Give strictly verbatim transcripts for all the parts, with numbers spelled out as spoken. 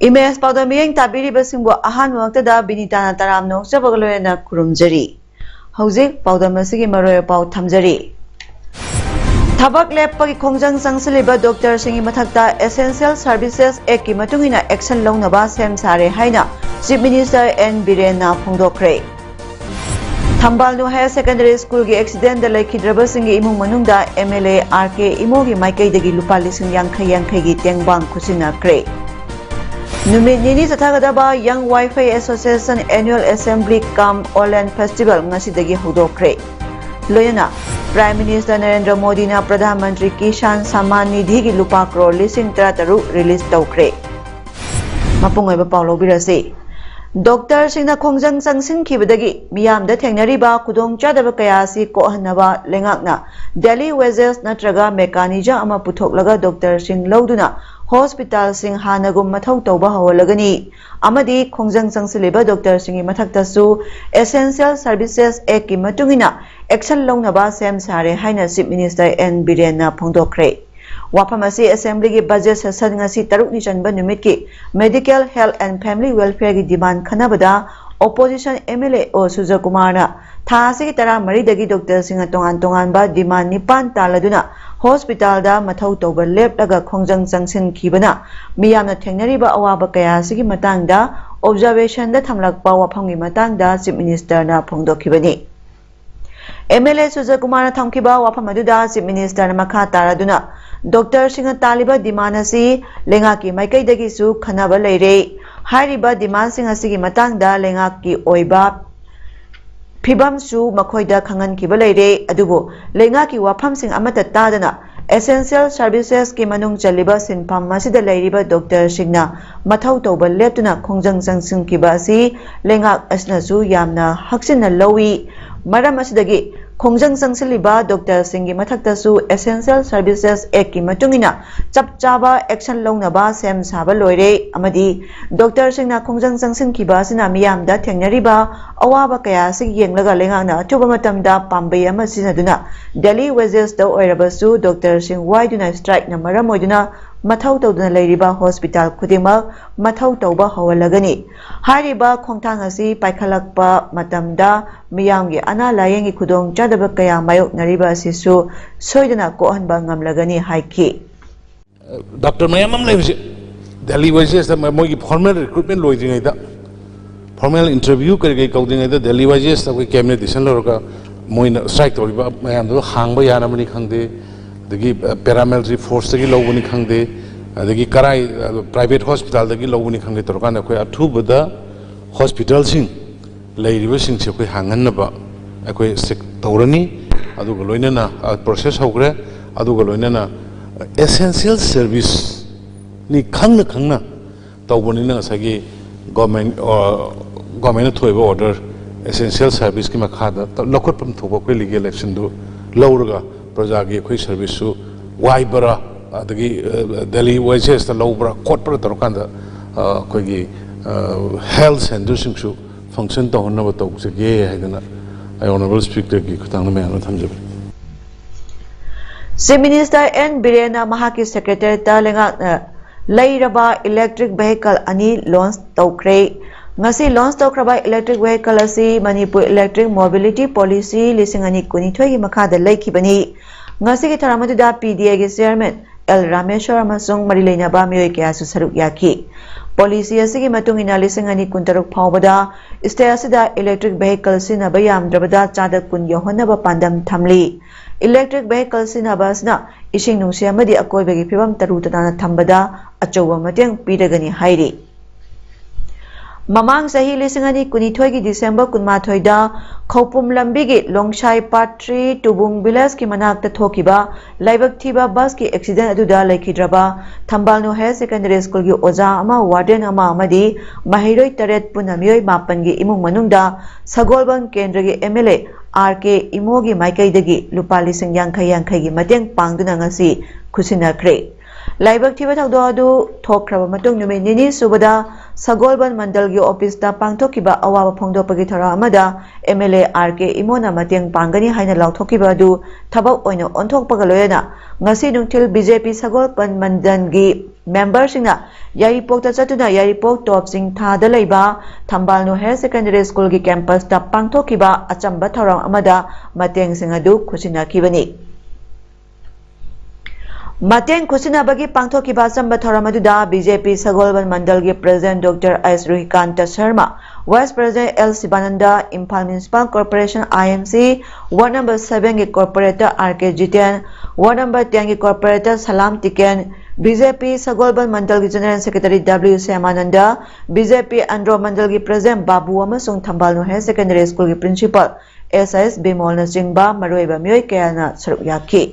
Image ꯄꯥꯎꯗꯝ ꯃꯤꯠꯌꯦꯡ ꯇꯥꯕꯤꯔꯤꯕꯁꯤꯡꯕꯨ ꯑꯍꯥꯟꯕꯃꯛꯇꯗ ꯕꯤꯅꯤꯇꯥꯅ ꯇꯔꯥꯝꯅ ꯑꯣꯛꯆꯕꯒ ꯂꯣꯏꯅꯅ ꯈꯨꯔꯨꯝꯖꯔꯤ꯫ ꯍꯧꯖꯤꯛ ꯄꯥꯎꯗꯝ ꯑꯁꯤꯒꯤ ꯃꯔꯨꯑꯣꯏꯕ ꯄꯥꯎ ꯊꯝꯖꯔꯤ꯫ ꯊꯕꯛ ꯂꯦꯞꯄꯒꯤ ꯈꯣꯡꯖꯪ ꯆꯪꯁꯤꯜꯂꯤꯕ ꯗꯣꯛꯇꯔꯁꯤꯡꯒꯤ ꯃꯊꯛꯇ Essential Services Act ꯀꯤ ꯃꯇꯨꯡ ꯏꯟꯅ action ꯂꯧꯅꯕ ꯁꯦꯝ ꯁꯥꯔꯦ ꯍꯥꯏꯅ Chief Minister ꯑꯦꯟ ꯕꯤꯔꯦꯟꯅ ꯐꯣꯡꯗꯣꯛꯈ꯭ꯔꯦ꯫ ꯊꯝꯕꯥꯜꯅꯨ Higher Secondary School ꯒꯤ accident ꯇ ꯂꯩꯈꯤꯗ꯭ꯔꯕꯁꯤꯡꯒꯤ ꯏꯃꯨꯡ ꯃꯅꯨꯡꯗ M L A R K ꯏꯃꯣꯒꯤ ꯃꯥꯏꯀꯩꯗꯒꯤ ꯂꯨꯄꯥ ꯂꯤꯁꯤꯡ ꯌꯥꯡꯈꯩ ꯌꯥꯡꯈꯩꯒꯤ ꯇꯦꯡꯕꯥꯡ ꯈꯨꯠꯁꯤꯟꯅꯈ꯭ꯔꯦ꯫ ꯅꯨꯃꯤꯠ ꯅꯤꯅꯤ ꯆꯠꯊꯒꯗꯕ Young Vaiphei Association Annual Assembly cum Online Festival ꯉꯁꯤꯗꯒꯤ ꯍꯧꯗꯣꯛꯈ꯭ꯔꯦ꯫ ꯂꯣꯏꯅꯅ Prime Minister ꯅꯔꯦꯟꯗ꯭ꯔ ꯃꯣꯗꯤꯅ ꯄ꯭ꯔꯙꯥꯟ ꯃꯟꯇ꯭ꯔꯤ ꯀꯤꯁꯥꯟ ꯁꯝꯃꯥꯟ ꯅꯤꯙꯤꯒꯤ ꯂꯨꯄꯥ ꯀ꯭ꯔꯣꯔ ꯂꯤꯁꯤꯡ ꯇꯔꯥ ꯇꯔꯨꯛ release ꯇꯧꯈ꯭ꯔꯦ꯫ ꯃꯄꯨꯡ ꯑꯣꯏꯕ ꯄꯥꯎ ꯂꯧꯕꯤꯔꯁꯤ꯫ ꯗꯣꯛꯇꯔꯁꯤꯡꯅ ꯈꯣꯡꯖꯪ ꯆꯪꯁꯤꯟꯈꯤꯕꯗꯒꯤ ꯃꯤꯌꯥꯝꯗ ꯊꯦꯡꯅꯔꯤꯕ ꯈꯨꯗꯣꯡꯆꯥꯗꯕ ꯀꯌꯥ ꯑꯁꯤ ꯀꯣꯛꯍꯟꯅꯕ ꯂꯩꯉꯥꯛꯅ daily wages ꯅꯠꯇ꯭ꯔꯒ mechanism ꯑꯃ ꯄꯨꯊꯣꯛꯂꯒ ꯗꯣꯛꯇꯔꯁꯤꯡ ꯂꯧꯗꯨꯅ ꯍꯣꯁꯄꯤꯇꯥꯜꯁꯤꯡ ꯍꯥꯟꯅꯒꯨꯝ ꯃꯊꯧ ꯇꯧꯕ ꯍꯧꯍꯜꯂꯒꯅꯤ ꯑꯃꯗꯤ ꯈꯣꯡꯖꯪ ꯆꯪꯁꯤꯜꯂꯤꯕ ꯗꯣꯛꯇꯔꯁꯤꯡꯒꯤ ꯃꯊꯛꯇꯁꯨ Essential Services Act ꯀꯤ ꯃꯇꯨꯡ ꯏꯟꯅ action ꯂꯧꯅꯕ ꯁꯦꯝ ꯁꯥꯔꯦ ꯍꯥꯏꯅ Chief Minister ꯑꯦꯟ ꯕꯤꯔꯦꯟꯅ ꯐꯣꯡꯗꯣꯛꯈ꯭ꯔꯦ꯫ ꯋꯥꯐꯝ ꯑꯁꯤ Assembly ꯒꯤ budget session ꯉꯁꯤ ꯇꯔꯨꯛꯅꯤ ꯆꯟꯕ ꯅꯨꯃꯤꯠꯀꯤ Medical, Health and Family Welfare ꯒꯤ demand ꯈꯟꯅꯕꯗ opposition M L A ꯑꯣ ꯁꯨꯖꯀꯨꯃꯥꯔꯅ ꯊꯥ ꯑꯁꯤꯒꯤ ꯇꯔꯥꯃꯔꯤꯗꯒꯤ ꯗꯣꯛꯇꯔꯁꯤꯡꯅ ꯇꯣꯉꯥꯟ ꯇꯣꯉꯥꯟꯕ demand ꯅꯤꯄꯥꯟ ꯇꯥꯜꯂꯗꯨꯅ ꯍꯣꯁꯄꯤꯇꯥꯜꯗ ꯃꯊꯧ ꯇꯧꯕ ꯂꯦꯞꯂꯒ ꯈꯣꯡꯖꯪ ꯆꯪꯁꯤꯟꯈꯤꯕꯅ ꯃꯤꯌꯥꯝꯅ ꯊꯦꯡꯅꯔꯤꯕ ꯑꯋꯥꯕ ꯀꯌꯥ ꯑꯁꯤꯒꯤ ꯃꯇꯥꯡꯗ observation ꯗ ꯊꯝꯂꯛꯄ ꯋꯥꯐꯝꯒꯤ ꯃꯇꯥꯡꯗ Chief Minister ꯅ ꯐꯣꯡꯗꯣꯛꯈꯤꯕꯅꯤ꯫ M L A ꯁꯨꯖꯀꯨꯃꯥꯔꯅ ꯊꯝꯈꯤꯕ ꯋꯥꯐꯝ ꯑꯗꯨꯗ Chief Minister ꯅ ꯃꯈꯥ ꯇꯥꯔꯗꯨꯅ, ꯗꯣꯛꯇꯔꯁꯤꯡꯅ ꯇꯥꯜꯂꯤꯕ demand ꯑꯁꯤ ꯂꯩꯉꯥꯛꯀꯤ ꯃꯥꯏꯀꯩꯗꯒꯤꯁꯨ ꯈꯟꯅꯕ ꯂꯩꯔꯦ꯫ ꯍꯥꯏꯔꯤꯕ demand ꯁꯤꯡ ꯑꯁꯤꯒꯤ ꯃꯇꯥꯡꯗ ꯂꯩꯉꯥꯛꯀꯤ ꯑꯣꯏꯕ ꯐꯤꯕꯝꯁꯨ ꯃꯈꯣꯏꯗ ꯈꯪꯍꯟꯈꯤꯕ ꯂꯩꯔꯦ꯫ ꯑꯗꯨꯕꯨ ꯂꯩꯉꯥꯛꯀꯤ ꯋꯥꯐꯝꯁꯤꯡ ꯑꯃꯠꯇ ꯇꯥꯗꯅ Essential Servicesꯀꯤ ꯃꯅꯨꯡ ꯆꯜꯂꯤꯕ ꯁꯤꯟꯐꯝ ꯑꯁꯤꯗ ꯂꯩꯔꯤꯕ ꯗꯣꯛꯇꯔꯁꯤꯡꯅ ꯃꯊꯧ ꯇꯧꯕ ꯂꯦꯞꯇꯨꯅ ꯈꯣꯡꯖꯪ ꯆꯪꯁꯤꯟꯈꯤꯕ ꯑꯁꯤ ꯂꯩꯉꯥꯛ ꯑꯁꯤꯅꯁꯨ ꯌꯥꯝꯅ ꯍꯛꯆꯤꯟꯅ ꯂꯧꯏ꯫ ꯃꯔꯝ ꯑꯁꯤꯗꯒꯤ ꯈꯣꯡꯖꯪ ꯆꯪꯁꯤꯜꯂꯤꯕ ꯗꯣꯛꯇꯔꯁꯤꯡꯒꯤ ꯃꯊꯛꯇꯁꯨ Essential Services Actꯀꯤ ꯃꯇꯨꯡ ꯏꯟꯅ ꯆꯞ ꯆꯥꯕ action ꯂꯧꯅꯕ ꯁꯦꯝ ꯁꯥꯕ ꯂꯣꯏꯔꯦ ꯑꯃꯗꯤ ꯗꯣꯛꯇꯔꯁꯤꯡꯅ ꯈꯣꯡꯖꯪ ꯆꯪꯁꯤꯟꯈꯤꯕ ꯑꯁꯤꯅ ꯃꯤꯌꯥꯝꯗ ꯊꯦꯡꯅꯔꯤꯕ ꯑꯋꯥꯕ ꯀꯌꯥ ꯑꯁꯤ ꯌꯦꯡꯂꯒ ꯂꯩꯉꯥꯛꯅ ꯑꯊꯨꯕ ꯃꯇꯝꯗ ꯄꯥꯝꯕꯩ ꯑꯃ ꯁꯤꯖꯤꯟꯅꯗꯨꯅ daily wagesꯇ ꯑꯣꯏꯔꯕꯁꯨ ꯗꯣꯛꯇꯔꯁꯤꯡ ꯋꯥꯏꯗꯨꯅ strikeꯅ ꯃꯔꯝ ꯑꯣꯏꯗꯨꯅ ꯃꯊꯧ ꯇꯧꯗꯨꯅ ꯂꯩꯔꯤꯕ hospital ꯈꯨꯗꯤꯡꯃꯛ ꯃꯊꯧ ꯇꯧꯕ ꯍꯧꯍꯜꯂꯒꯅꯤ꯫ ꯍꯥꯏꯔꯤꯕ ꯈꯣꯡꯊꯥꯡ ꯑꯁꯤ ꯄꯥꯏꯈꯠꯂꯛꯄ ꯃꯇꯝꯗ ꯃꯤꯌꯥꯝꯒꯤ ꯑꯅꯥ ꯂꯥꯌꯦꯡꯒꯤ ꯈꯨꯗꯣꯡꯆꯥꯗꯕ ꯀꯌꯥ ꯃꯥꯌꯣꯛꯅꯔꯤꯕ ꯑꯁꯤꯁꯨ ꯁꯣꯏꯗꯅ ꯀꯣꯛꯍꯟꯕ ꯉꯝꯂꯒꯅꯤ ꯍꯥꯏꯈꯤ꯫ ꯗꯣꯛꯇꯔ ꯃꯌꯥꯝ ꯑꯃ ꯂꯩꯕꯁꯦ daily wagesꯇ ꯃꯣꯏꯒꯤ formal recruitment ꯂꯣꯏꯗ꯭ꯔꯤꯉꯩꯗ, formal interview ꯀꯔꯤ ꯀꯔꯤ ꯀꯧꯗ꯭ꯔꯤꯉꯩꯗ daily wagesꯇ ꯑꯩꯈꯣꯏ cabinet decision ꯂꯧꯔꯒ ꯃꯣꯏꯅ strike ꯇꯧꯔꯤꯕ ꯃꯌꯥꯝꯗꯨ ꯍꯥꯡꯕ ꯌꯥꯅꯕꯅꯤ ꯈꯪꯗꯦ, ꯑꯗꯒꯤ paramilitary forceꯇꯒꯤ ꯂꯧꯕꯅꯤ ꯈꯪꯗꯦ, ꯑꯗꯒꯤ ꯀꯔꯥꯏ private hospitalꯗꯒꯤ ꯂꯧꯕꯅꯤ ꯈꯪꯗꯦ ꯇꯧꯔꯀꯥꯟꯗ ꯑꯩꯈꯣꯏ ꯑꯊꯨꯕꯗ hospitalꯁꯤꯡ ꯂꯩꯔꯤꯕꯁꯤꯡꯁꯦ ꯑꯩꯈꯣꯏ ꯍꯥꯡꯍꯟꯅꯕ ꯑꯩꯈꯣꯏ ꯁꯤ ꯇꯧꯔꯅꯤ꯫ ꯑꯗꯨꯒ ꯂꯣꯏꯅꯅ process ꯍꯧꯈ꯭ꯔꯦ꯫ ꯑꯗꯨꯒ ꯂꯣꯏꯅꯅ essential serviceꯅꯤ ꯈꯪꯅ ꯈꯪꯅ ꯇꯧꯕꯅꯤꯅ ꯉꯁꯥꯏꯒꯤ government governmentꯅ ꯊꯣꯛꯏꯕ order essential serviceꯀꯤ ꯃꯈꯥꯗ ꯂꯧꯈꯠꯐꯝ ꯊꯣꯛꯄ ꯑꯩꯈꯣꯏ legal actionꯗꯨ ꯂꯧꯔꯒ ꯄ꯭ꯔꯖꯥꯒꯤ ꯑꯩꯈꯣꯏ serviceꯁꯨ ꯋꯥꯏꯕ꯭ꯔꯥ, ꯑꯗꯒꯤ daily wagesꯇ ꯂꯧꯕ꯭ꯔꯥ ꯈꯣꯠꯄ꯭ꯔꯥ ꯇꯧꯔꯀꯥꯟꯗ ꯑꯩꯈꯣꯏꯒꯤ health centreꯁꯤꯡꯁꯨ function ꯇꯧꯍꯟꯅꯕ ꯇꯧꯖꯒꯦ ꯍꯥꯏꯗꯅ ꯑꯩ honourable speakerꯒꯤ ꯈꯨꯠꯊꯥꯡꯗ ꯃꯌꯥꯝꯗ ꯊꯝꯖꯕꯅꯤ꯫ Chief Minister N ꯕꯤꯔꯦꯟꯅ ꯃꯍꯥꯛꯀꯤ secretariatꯇ ꯂꯩꯉꯥꯛꯅ ꯂꯩꯔꯕ electric vehicle ꯑꯅꯤ launch ꯇꯧꯈ꯭ꯔꯦ꯫ ꯉꯁꯤ launch ꯇꯧꯈ꯭ꯔꯕ electric vehicle ꯑꯁꯤ Manipur Electric Mobility Policy ꯂꯤꯁꯤꯡ ꯑꯅꯤ ꯀꯨꯟꯅꯤꯊꯣꯏꯒꯤ ꯃꯈꯥꯗ ꯂꯩꯈꯤꯕꯅꯤ꯫ ꯉꯁꯤꯒꯤ ꯊꯧꯔꯝ ꯑꯗꯨꯗ PDAꯒꯤ chairman ꯑꯦꯜ ꯔꯥꯃꯦꯁ꯭ꯋꯔ ꯑꯃꯁꯨꯡ ꯃꯔꯤ ꯂꯩꯅꯕ ꯃꯤꯑꯣꯏ ꯀꯌꯥꯁꯨ ꯁꯔꯨꯛ ꯌꯥꯈꯤ꯫ Policy ꯑꯁꯤꯒꯤ ꯃꯇꯨꯡ ꯏꯟꯅ ꯂꯤꯁꯤꯡ ꯑꯅꯤ ꯀꯨꯟꯇꯔꯨꯛ ꯐꯥꯎꯕꯗ state ꯑꯁꯤꯗ electric vehicle ꯁꯤꯖꯤꯟꯅꯕ ꯌꯥꯝꯗ꯭ꯔꯕꯗ ꯆꯥꯗ ꯀꯨꯟ ꯌꯧꯍꯟꯅꯕ ꯄꯥꯟꯗꯝ ꯊꯝꯂꯤ꯫ Electric vehicle ꯁꯤꯖꯤꯟꯅꯕ ꯑꯁꯤꯅ ꯏꯁꯤꯡ ꯅꯨꯡꯁꯤꯠ ꯑꯃꯗꯤ ꯑꯀꯣꯏꯕꯒꯤ ꯐꯤꯕꯝ ꯇꯔꯨ ꯇꯅꯥꯟꯅ ꯊꯝꯕꯗ ꯑꯆꯧꯕ ꯃꯇꯦꯡ ꯄꯤꯔꯒꯅꯤ ꯍꯥꯏꯔꯤ꯫ ꯃꯃꯥꯡ ꯆꯍꯤ ꯂꯤꯁꯤꯡ ꯑꯅꯤ ꯀꯨꯟꯅꯤꯊꯣꯏꯒꯤ ꯗꯤꯁꯦꯝꯕꯔ ꯀꯨꯟꯃꯥꯊꯣꯏꯗ ꯈꯧꯄꯨꯝ ꯂꯝꯕꯤꯒꯤ ꯂꯣꯡꯁꯥꯏ ꯄꯥꯠ ꯊ꯭ꯔꯤ ꯇꯨꯕꯨꯡ ꯚꯤꯂꯦꯖꯀꯤ ꯃꯅꯥꯛꯇ ꯊꯣꯛꯈꯤꯕ ꯂꯥꯏꯕꯛ ꯊꯤꯕ ꯕꯁꯀꯤ ꯑꯦꯛꯁꯤꯗꯦꯟ ꯑꯗꯨꯗ ꯂꯩꯈꯤꯗ꯭ꯔꯕ ꯊꯝꯕꯥꯜꯅꯨ ꯍꯥꯌꯔ ꯁꯦꯀꯦꯟꯗꯔꯤ ꯁ꯭ꯀꯨꯜꯒꯤ ꯑꯣꯖꯥ ꯑꯃ, ꯋꯥꯔꯗꯦꯟ ꯑꯃ ꯑꯃꯗꯤ ꯃꯍꯩꯔꯣꯏ ꯇꯔꯦꯠ ꯄꯨꯟꯅ ꯃꯤꯑꯣꯏ ꯃꯥꯄꯟꯒꯤ ꯏꯃꯨꯡ ꯃꯅꯨꯡꯗ ꯁꯒꯣꯜꯕꯟ ꯀꯦꯟꯗ꯭ꯔꯒꯤ ꯑꯦꯝ ꯑꯦꯜ ꯑꯦ ꯑꯥꯔ ꯀꯦ ꯏꯃꯣꯒꯤ ꯃꯥꯏꯀꯩꯗꯒꯤ ꯂꯨꯄꯥ ꯂꯤꯁꯤꯡ ꯌꯥꯡꯈꯩ ꯌꯥꯡꯈꯩꯒꯤ ꯃꯇꯦꯡ ꯄꯥꯡꯗꯨꯅ ꯉꯁꯤ ꯈꯨꯠꯁꯤꯟꯅꯈ꯭ꯔꯦ꯫ ꯂꯥꯏꯕꯛ ꯊꯤꯕ ꯊꯧꯗꯣꯛ ꯑꯗꯨ ꯊꯣꯛꯈ꯭ꯔꯕ ꯃꯇꯨꯡ ꯅꯨꯃꯤꯠ ꯅꯤꯅꯤ ꯁꯨꯕꯗ ꯁꯒꯣꯜꯕꯟ ꯃꯟꯗꯜꯒꯤ ꯑꯣꯐꯤꯁꯇ ꯄꯥꯡꯊꯣꯛꯈꯤꯕ ꯑꯋꯥꯕ ꯐꯣꯡꯗꯣꯛꯄꯒꯤ ꯊꯧꯔꯝ ꯑꯃꯗ ꯑꯦꯝ ꯑꯦꯜ ꯑꯦ ꯑꯥꯔ ꯀꯦ ꯏꯃꯣꯅ ꯃꯇꯦꯡ ꯄꯥꯡꯒꯅꯤ ꯍꯥꯏꯅ ꯂꯥꯎꯊꯣꯛꯈꯤꯕ ꯑꯗꯨ ꯊꯕꯛ ꯑꯣꯏꯅ ꯑꯣꯟꯊꯣꯛꯄꯒ ꯂꯣꯏꯅꯅ ꯉꯁꯤ ꯅꯨꯡꯊꯤꯜ ꯕꯤ ꯖꯦ ꯄꯤ ꯁꯒꯣꯜꯕꯟ ꯃꯟꯗꯜꯒꯤ ꯃꯦꯝꯕꯔꯁꯤꯡꯅ ꯌꯥꯏꯔꯤꯄꯣꯛꯇ ꯆꯠꯇꯨꯅ ꯌꯥꯏꯔꯤꯄꯣꯛ ꯇꯣꯞ ꯆꯤꯡꯊꯥꯗ ꯂꯩꯕ ꯊꯝꯕꯥꯜꯅꯨ ꯍꯥꯌꯔ ꯁꯦꯀꯦꯟꯗꯔꯤ ꯁ꯭ꯀꯨꯜꯒꯤ ꯀꯦꯝꯄꯁꯇ ꯄꯥꯡꯊꯣꯛꯈꯤꯕ ꯑꯆꯝꯕ ꯊꯧꯔꯝ ꯑꯃꯗ ꯃꯇꯦꯡꯁꯤꯡ ꯑꯗꯨ ꯈꯨꯠꯁꯤꯟꯅꯈꯤꯕꯅꯤ꯫ ꯃꯇꯦꯡ ꯈꯨꯠꯁꯤꯟꯅꯕꯒꯤ ꯄꯥꯡꯊꯣꯛꯈꯤꯕ ꯑꯆꯝꯕ ꯊꯧꯔꯝ ꯑꯗꯨꯗ ꯕꯤ ꯖꯦ ꯄꯤ ꯁꯒꯣꯜꯕꯟ ꯃꯟꯗꯜꯒꯤ president doctor H Ruhikanta Sharma, vice president L Sibananda, Imphal municipal corporation, I M C, ward number ꯁꯚꯦꯟꯒꯤ corporator R K Jiten, ward number ꯇꯦꯟꯒꯤ corporator Salam Tiken, B J P Sagolband ꯃꯟꯗꯜꯒꯤ general secretary W Shyamananda, B J P Andro ꯃꯟꯗꯜꯒꯤ president Babu ꯑꯃꯁꯨꯡ Thambalnu higher secondary ꯁ꯭ꯀꯨꯜꯒꯤ principal S S ꯕꯤꯃꯣꯜꯅꯆꯤꯡꯕ ꯃꯔꯨꯑꯣꯏꯕ ꯃꯤꯑꯣꯏ ꯀꯌꯥꯅ ꯁꯔꯨꯛ ꯌꯥꯈꯤ꯫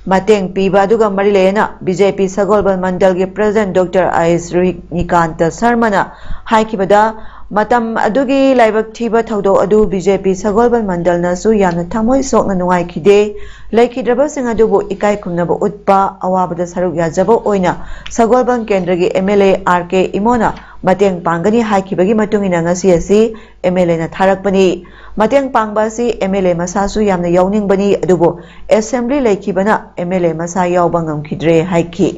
ꯃꯇꯦꯡ ꯄꯤꯕ ꯑꯗꯨꯒ ꯃꯔꯤ ꯂꯩꯅꯅ ꯕꯤ ꯖꯦ ꯄꯤ ꯁꯒꯣꯜꯕꯟ ꯃꯟꯗꯜꯒꯤ ꯄ꯭ꯔꯦꯁꯤꯗꯦꯟꯠ ꯗꯣꯛꯇꯔ ꯑꯩꯆ ꯔꯨꯍꯤꯅꯤꯀꯥꯟꯇ ꯁꯔꯃꯅ ꯍꯥꯏꯈꯤꯕꯗ, ꯃꯇꯝ ꯑꯗꯨꯒꯤ ꯂꯥꯏꯕꯛ ꯊꯤꯕ ꯊꯧꯗꯣꯛ ꯑꯗꯨ ꯕꯤ ꯖꯦ ꯄꯤ ꯁꯒꯣꯜꯕꯟ ꯃꯟꯗꯜꯅꯁꯨ ꯌꯥꯝꯅ ꯊꯃꯣꯏ ꯁꯣꯛꯅ ꯅꯨꯡꯉꯥꯏꯈꯤꯗꯦ꯫ ꯂꯩꯈꯤꯗ꯭ꯔꯕꯁꯤꯡ ꯑꯗꯨꯕꯨ ꯏꯀꯥꯏ ꯈꯨꯝꯅꯕ ꯎꯠꯄ, ꯑꯋꯥꯕꯗ ꯁꯔꯨꯛ ꯌꯥꯖꯕ ꯑꯣꯏꯅ ꯁꯒꯣꯜꯕꯟ ꯀꯦꯟꯗ꯭ꯔꯒꯤ ꯑꯦꯝ ꯑꯦꯜ ꯑꯦ ꯑꯥꯔ ꯀꯦ ꯏꯃꯣꯅ ꯃꯇꯦꯡ ꯄꯥꯡꯒꯅꯤ ꯍꯥꯏꯈꯤꯕꯒꯤ ꯃꯇꯨꯡ ꯏꯟꯅ ꯉꯁꯤ ꯑꯁꯤ ꯑꯦꯝ ꯑꯦꯜ ꯑꯦꯅ ꯊꯥꯔꯛꯄꯅꯤ꯫ ꯃꯇꯦꯡ ꯄꯥꯡꯕ ꯑꯁꯤ ꯑꯦꯝ ꯑꯦꯜ ꯑꯦ ꯃꯁꯥꯁꯨ ꯌꯥꯝꯅ ꯌꯥꯎꯅꯤꯡꯕꯅꯤ, ꯑꯗꯨꯕꯨ ꯑꯦꯁꯦꯝꯕ꯭ꯂꯤ ꯂꯩꯈꯤꯕꯅ ꯑꯦꯝ ꯑꯦꯜ ꯑꯦ ꯃꯁꯥ ꯌꯥꯎꯕ ꯉꯝꯈꯤꯗ꯭ꯔꯦ ꯍꯥꯏꯈꯤ꯫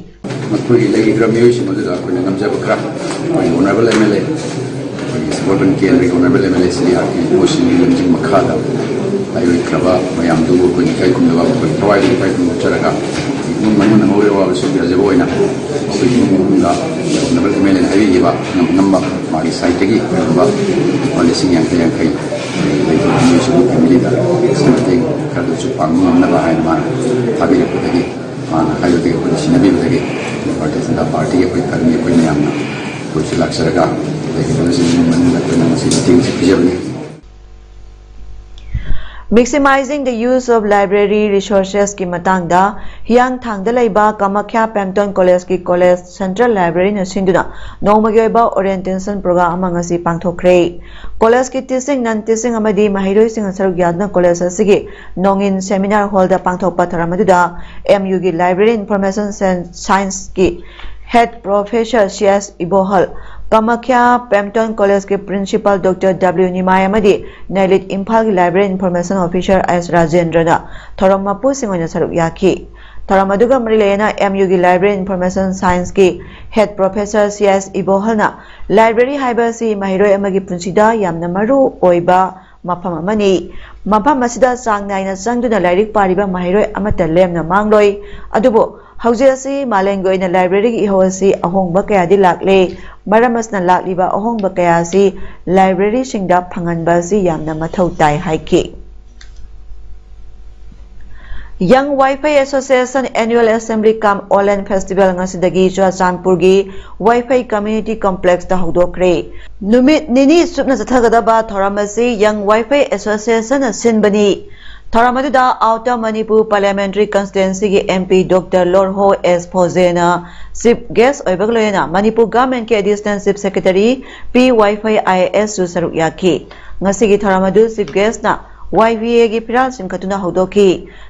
ꯃꯈꯣꯏꯒꯤ ꯂꯩꯈꯤꯗ꯭ꯔꯕ ꯃꯤꯑꯣꯏꯁꯤꯡ ꯑꯗꯨꯗ ꯑꯩꯈꯣꯏꯅ ꯉꯝꯖꯕ ꯈꯔ, ꯑꯩꯈꯣꯏꯒꯤ ꯑꯣꯅꯔꯦꯕꯜ ꯑꯦꯝ ꯑꯦꯜ ꯑꯦ, ꯑꯩꯈꯣꯏꯒꯤ ꯁꯒꯣꯜꯕꯟ ꯀꯦꯟꯗ꯭ꯔꯒꯤ ꯑꯣꯅꯔꯦꯕꯜ ꯑꯦꯝ ꯑꯦꯜ ꯑꯦ ꯁꯤꯅꯤ ꯑꯥꯔ ꯀꯦ ꯃꯣꯏꯁꯤꯡꯒꯤ ꯂꯝꯖꯤꯡ ꯃꯈꯥꯗ ꯂꯩꯔꯣꯏꯈ꯭ꯔꯕ ꯃꯌꯥꯝꯗꯨꯕꯨ ꯑꯩꯈꯣꯏꯅ ꯏꯀꯥꯏ ꯈꯨꯝꯅꯕ, ꯑꯩꯈꯣꯏ ꯊꯋꯥꯏꯗ ꯏꯀꯥꯏ ꯈꯨꯝꯅꯕ ꯎꯠꯆꯔꯒ, ꯏꯃꯨꯡ ꯃꯅꯨꯡꯅ ꯉꯧꯔꯤꯕ ꯑꯋꯥꯕꯁꯨ ꯌꯥꯖꯕ ꯑꯣꯏꯅ ꯑꯩꯈꯣꯏ ꯏꯃꯨꯡ ꯃꯅꯨꯡꯗ ꯑꯣꯅꯔꯦꯕꯜ ꯑꯦꯝ ꯑꯦꯜ ꯑꯦꯅ ꯍꯥꯏꯕꯤꯈꯤꯕ ꯉꯝ ꯉꯝꯕ ꯃꯥꯒꯤ ꯁꯥꯏꯠꯇꯒꯤ ꯀꯔꯤꯒꯨꯝꯕ ꯂꯨꯄꯥ ꯂꯤꯁꯤꯡ ꯌꯥꯡꯈꯩ ꯌꯥꯡꯈꯩ ꯂꯩꯕ ꯃꯤꯑꯣꯏꯁꯤꯡꯕꯨ ꯐꯦꯃꯤꯂꯤꯗ ꯃꯇꯦꯡ ꯈꯔꯗꯁꯨ ꯄꯥꯡꯕ ꯉꯝꯅꯕ ꯍꯥꯏꯅ ꯃꯥꯅ ꯊꯥꯕꯤꯔꯛꯄꯗꯒꯤ, ꯃꯥꯅ ꯍꯥꯏꯕꯗꯒꯤ ꯑꯩꯈꯣꯏꯅ ꯁꯤꯟꯅꯕꯤꯕꯗꯒꯤ ꯚꯥꯔꯇꯤꯌ ꯖꯅꯇꯥ ꯄꯥꯔꯇꯤꯒꯤ ꯑꯩꯈꯣꯏ ꯀꯔꯃꯤ ꯑꯩꯈꯣꯏ ꯃꯌꯥꯝꯅ ꯂꯥꯛꯆꯔꯒ ꯂꯩꯔꯤꯕꯁꯤꯡꯒꯤ ꯃꯅꯨꯡꯗ ꯑꯩꯈꯣꯏꯅ ꯉꯁꯤ ꯃꯇꯦꯡ ꯄꯤꯖꯕꯅꯤ꯫ Maximizing the use of library resources ꯀꯤ ꯃꯇꯥꯡꯗ ꯍꯤꯌꯥꯡꯊꯥꯡꯗ ꯂꯩꯕ ꯀꯃꯈ꯭ꯌꯥ ꯄꯦꯝꯇꯣꯟ ꯀꯣꯂꯦꯖꯀꯤ ꯀꯣꯂꯦꯖ ꯁꯦꯟꯇ꯭ꯔꯦꯜ ꯂꯥꯏꯕ꯭ꯔꯦꯔꯤꯅ ꯁꯤꯟꯗꯨꯅ ꯅꯣꯡꯃꯒꯤ ꯑꯣꯏꯕ ꯑꯣꯔꯤꯌꯦꯟꯇꯦꯁꯟ ꯄ꯭ꯔꯣꯒ꯭ꯔꯥꯝ ꯑꯃ ꯉꯁꯤ ꯄꯥꯡꯊꯣꯛꯈ꯭ꯔꯦ꯫ ꯀꯣꯂꯦꯖꯀꯤ ꯇꯤꯆꯤꯡ, ꯅꯟ ꯇꯤꯆꯤꯡ ꯑꯃꯗꯤ ꯃꯍꯩꯔꯣꯏꯁꯤꯡꯅ ꯁꯔꯨꯛ ꯌꯥꯗꯨꯅ ꯀꯣꯂꯦꯖ ꯑꯁꯤꯒꯤ ꯅꯣꯡꯏꯟ ꯁꯦꯃꯤꯅꯥꯔ ꯍꯣꯜꯗ ꯄꯥꯡꯊꯣꯛꯄ ꯊꯧꯔꯝ ꯑꯗꯨꯗ ꯑꯦꯝ ꯌꯨꯒꯤ ꯂꯥꯏꯕ꯭ꯔꯦꯔꯤ ꯏꯟꯐꯣꯔꯃꯦꯁꯟ ꯁꯥꯏꯟꯁꯀꯤ head professor C S ꯏꯕꯣꯍꯜ, Kamakhya ꯄꯦꯝꯇꯣꯟ ꯀꯣꯂꯦꯖꯀꯤ ꯄ꯭ꯔꯤꯟꯁꯤꯄꯥꯜ ꯗꯣꯛꯇꯔ ꯗꯕ꯭ꯂꯤꯎ ꯅꯤꯃꯥꯏ ꯑꯃꯗꯤ ꯅꯦꯂꯤꯠ ꯏꯝꯐꯥꯜꯒꯤ ꯂꯥꯏꯕ꯭ꯔꯦꯔꯤ ꯏꯟꯐꯣꯔꯃꯦꯁꯟ ꯑꯣꯐꯤꯁꯔ ꯑꯦꯁ ꯔꯥꯖꯦꯟꯗ꯭ꯔꯅ ꯊꯧꯔꯝ ꯃꯄꯨꯁꯤꯡ ꯑꯣꯏꯅ ꯁꯔꯨꯛ ꯌꯥꯈꯤ꯫ ꯊꯧꯔꯝ ꯑꯗꯨꯒ ꯃꯔꯤ ꯂꯩꯅꯅ ꯑꯦꯝ ꯌꯨꯒꯤ ꯂꯥꯏꯕ꯭ꯔꯦꯔꯤ ꯏꯟꯐꯣꯔꯃꯦꯁꯟ ꯁꯥꯏꯟꯁꯀꯤ head professor C S ꯏꯕꯣꯍꯜꯅ library ꯍꯥꯏꯕ ꯑꯁꯤ ꯃꯍꯩꯔꯣꯏ ꯑꯃꯒꯤ ꯄꯨꯟꯁꯤꯗ ꯌꯥꯝꯅ ꯃꯔꯨ ꯑꯣꯏꯕ ꯃꯐꯝ ꯑꯃꯅꯤ꯫ ꯃꯐꯝ ꯑꯁꯤꯗ ꯆꯥꯡ ꯅꯥꯏꯅ ꯆꯪꯗꯨꯅ ꯂꯥꯏꯔꯤꯛ ꯄꯥꯔꯤꯕ ꯃꯍꯩꯔꯣꯏ ꯑꯃꯠꯇ ꯂꯦꯝꯅ ꯃꯥꯡꯂꯣꯏ꯫ ꯑꯗꯨꯕꯨ ꯍꯧꯖꯤꯛ ꯑꯁꯤ ꯃꯥꯂꯦꯝꯒꯤ ꯑꯣꯏꯅ ꯂꯥꯏꯕ꯭ꯔꯦꯔꯤꯒꯤ ꯏꯍꯧ ꯑꯁꯤ ꯑꯍꯣꯡꯕ ꯀꯌꯥꯗꯤ ꯂꯥꯛꯂꯦ꯫ ꯃꯔꯝ ꯑꯁꯤꯅ ꯂꯥꯛꯂꯤꯕ ꯑꯍꯣꯡꯕ ꯀꯌꯥ ꯑꯁꯤ ꯂꯥꯏꯕ꯭ꯔꯦꯔꯤꯁꯤꯡꯗ ꯐꯪꯍꯟꯕ ꯑꯁꯤ ꯌꯥꯝꯅ ꯃꯊꯧ ꯇꯥꯏ ꯍꯥꯏꯈꯤ꯫ Young Vaiphei Association Annual Assembly cum Olen Festival ꯉꯁꯤꯗꯒꯤ ꯆꯨꯔꯆꯥꯟꯄꯨꯔꯒꯤ ꯋꯥꯏꯐꯩ Community Complex ꯇ ꯍꯧꯗꯣꯛꯈ꯭ꯔꯦ꯫ ꯅꯨꯃꯤꯠ ꯅꯤꯅꯤ ꯆꯨꯞꯅ ꯆꯠꯊꯒꯗꯕ ꯊꯧꯔꯝ ꯑꯁꯤ Young Vaiphei Association ꯅ ꯁꯤꯟꯕꯅꯤ꯫ ꯊꯧꯔꯝ ꯑꯗꯨꯗ Outer Manipur Parliamentary Constituency ꯒꯤ M P Doctor ꯂꯣꯔꯍꯣ ꯑꯦꯁ ꯐꯣꯖꯦꯅ Chief Guest ꯑꯣꯏꯕꯒ ꯂꯣꯏꯅꯅ Manipur Government ꯀꯤ Additional Chief Secretary P ꯋꯥꯏꯐꯩ I A S ꯁꯨ ꯁꯔꯨꯛ ꯌꯥꯈꯤ꯫ ꯉꯁꯤꯒꯤ ꯊꯧꯔꯝ ꯑꯗꯨ Chief Guest ꯅ ꯋꯥꯏ ꯕꯤ ꯑꯦ ꯒꯤ ꯐꯤꯔꯥꯜ ꯆꯤꯡꯈꯠꯇꯨꯅ ꯍꯧꯗꯣꯛꯈꯤ꯫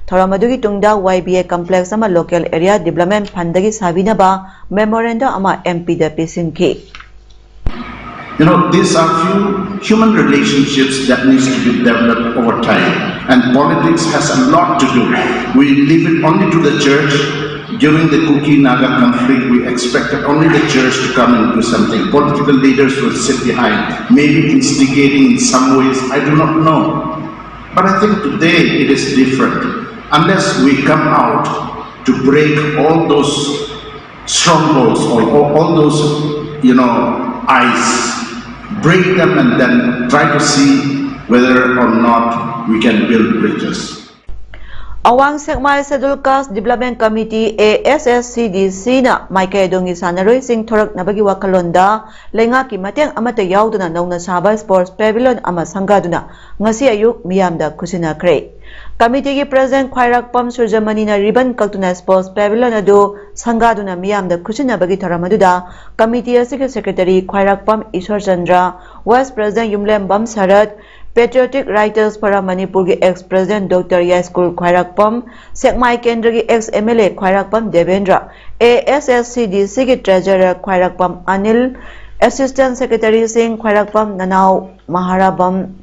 ꯊꯧꯔꯝ ꯑꯗꯨꯒꯤ ꯇꯨꯡꯗ ꯋꯥꯏ ꯕꯤ ꯑꯦ Complex ꯑꯃ Local Area Development Fund ꯗꯒꯤ ꯁꯥꯕꯤꯅꯕ memorandum ꯑꯃ M P the ꯄꯤꯁꯤꯟꯈꯤ꯫ You know, these are few human relationships that needs to be developed over time. And politics has a lot to do. We leave it only to the church. During the Kuki Naga conflict, we expected only the church to come and do something. Political leaders will sit behind, maybe instigating in some ways, I do not know. But I think today it is different. Unless we come out to break all those strongholds or all, all those, you know, ice, break them and then try to see whether or not we can build bridges. ꯑꯋꯥꯡ ꯁꯦꯛꯃꯥꯏ Scheduled Caste Development Committee, A S S C D C ꯅ ꯃꯥꯏꯀꯩ ꯑꯗꯣꯝꯒꯤ ꯁꯥꯟꯅꯔꯣꯏꯁꯤꯡ ꯊꯣꯔꯛꯅꯕꯒꯤ ꯋꯥꯈꯜꯂꯣꯟꯗ ꯂꯩꯉꯥꯛꯀꯤ ꯃꯇꯦꯡ ꯑꯃꯠꯇ ꯌꯥꯎꯗꯅ ꯅꯧꯅ ꯁꯥꯕ Sports Pavilion ꯑꯃ ꯁꯪꯒꯥꯗꯨꯅ ꯉꯁꯤ ꯑꯌꯨꯛ ꯃꯤꯌꯥꯝꯗ ꯈꯨꯠꯁꯤꯟꯅꯈ꯭ꯔꯦ꯫ Committee ꯒꯤ President ꯈ꯭ꯋꯥꯏꯔꯥꯛꯄꯝ ꯁꯨꯔꯖꯃꯅꯤꯅ ribbon ꯀꯛꯇꯨꯅ Sports Pavilion ꯑꯗꯨ ꯁꯪꯒꯥꯗꯨꯅ ꯃꯤꯌꯥꯝꯗ ꯈꯨꯠꯁꯤꯟꯅꯕꯒꯤ ꯊꯧꯔꯝ ꯑꯗꯨꯗ committee ꯑꯁꯤꯒꯤ Secretary ꯈ꯭ꯋꯥꯏꯔꯥꯛꯄꯝ ꯏꯁꯣꯔꯆꯟꯗ꯭ꯔ, Vice President ꯌꯨꯝꯂꯦꯝꯕꯝ ꯁꯔꯠ, Patriotic Writers Forum ꯃꯅꯤꯄꯨꯔꯒꯤ ex President Doctor ꯌꯥꯏꯁ꯭ꯀꯨꯜ ꯈ꯭ꯋꯥꯏꯔꯥꯛꯄꯝ, ꯁꯦꯛꯃꯥꯏ ꯀꯦꯟꯗ꯭ꯔꯒꯤ ex M L A ꯈ꯭ꯋꯥꯏꯔꯥꯛꯄꯝ Debendra, A S S C D C ꯒꯤ Treasurer ꯈ꯭ꯋꯥꯏꯔꯥꯛꯄꯝ ꯑꯅꯤꯜ, Assistant Secretary ꯁꯤꯡ ꯈ꯭ꯋꯥꯏꯔꯥꯛꯄꯝ ꯅꯅꯥꯎ ꯃꯍꯥꯔꯥꯕꯝ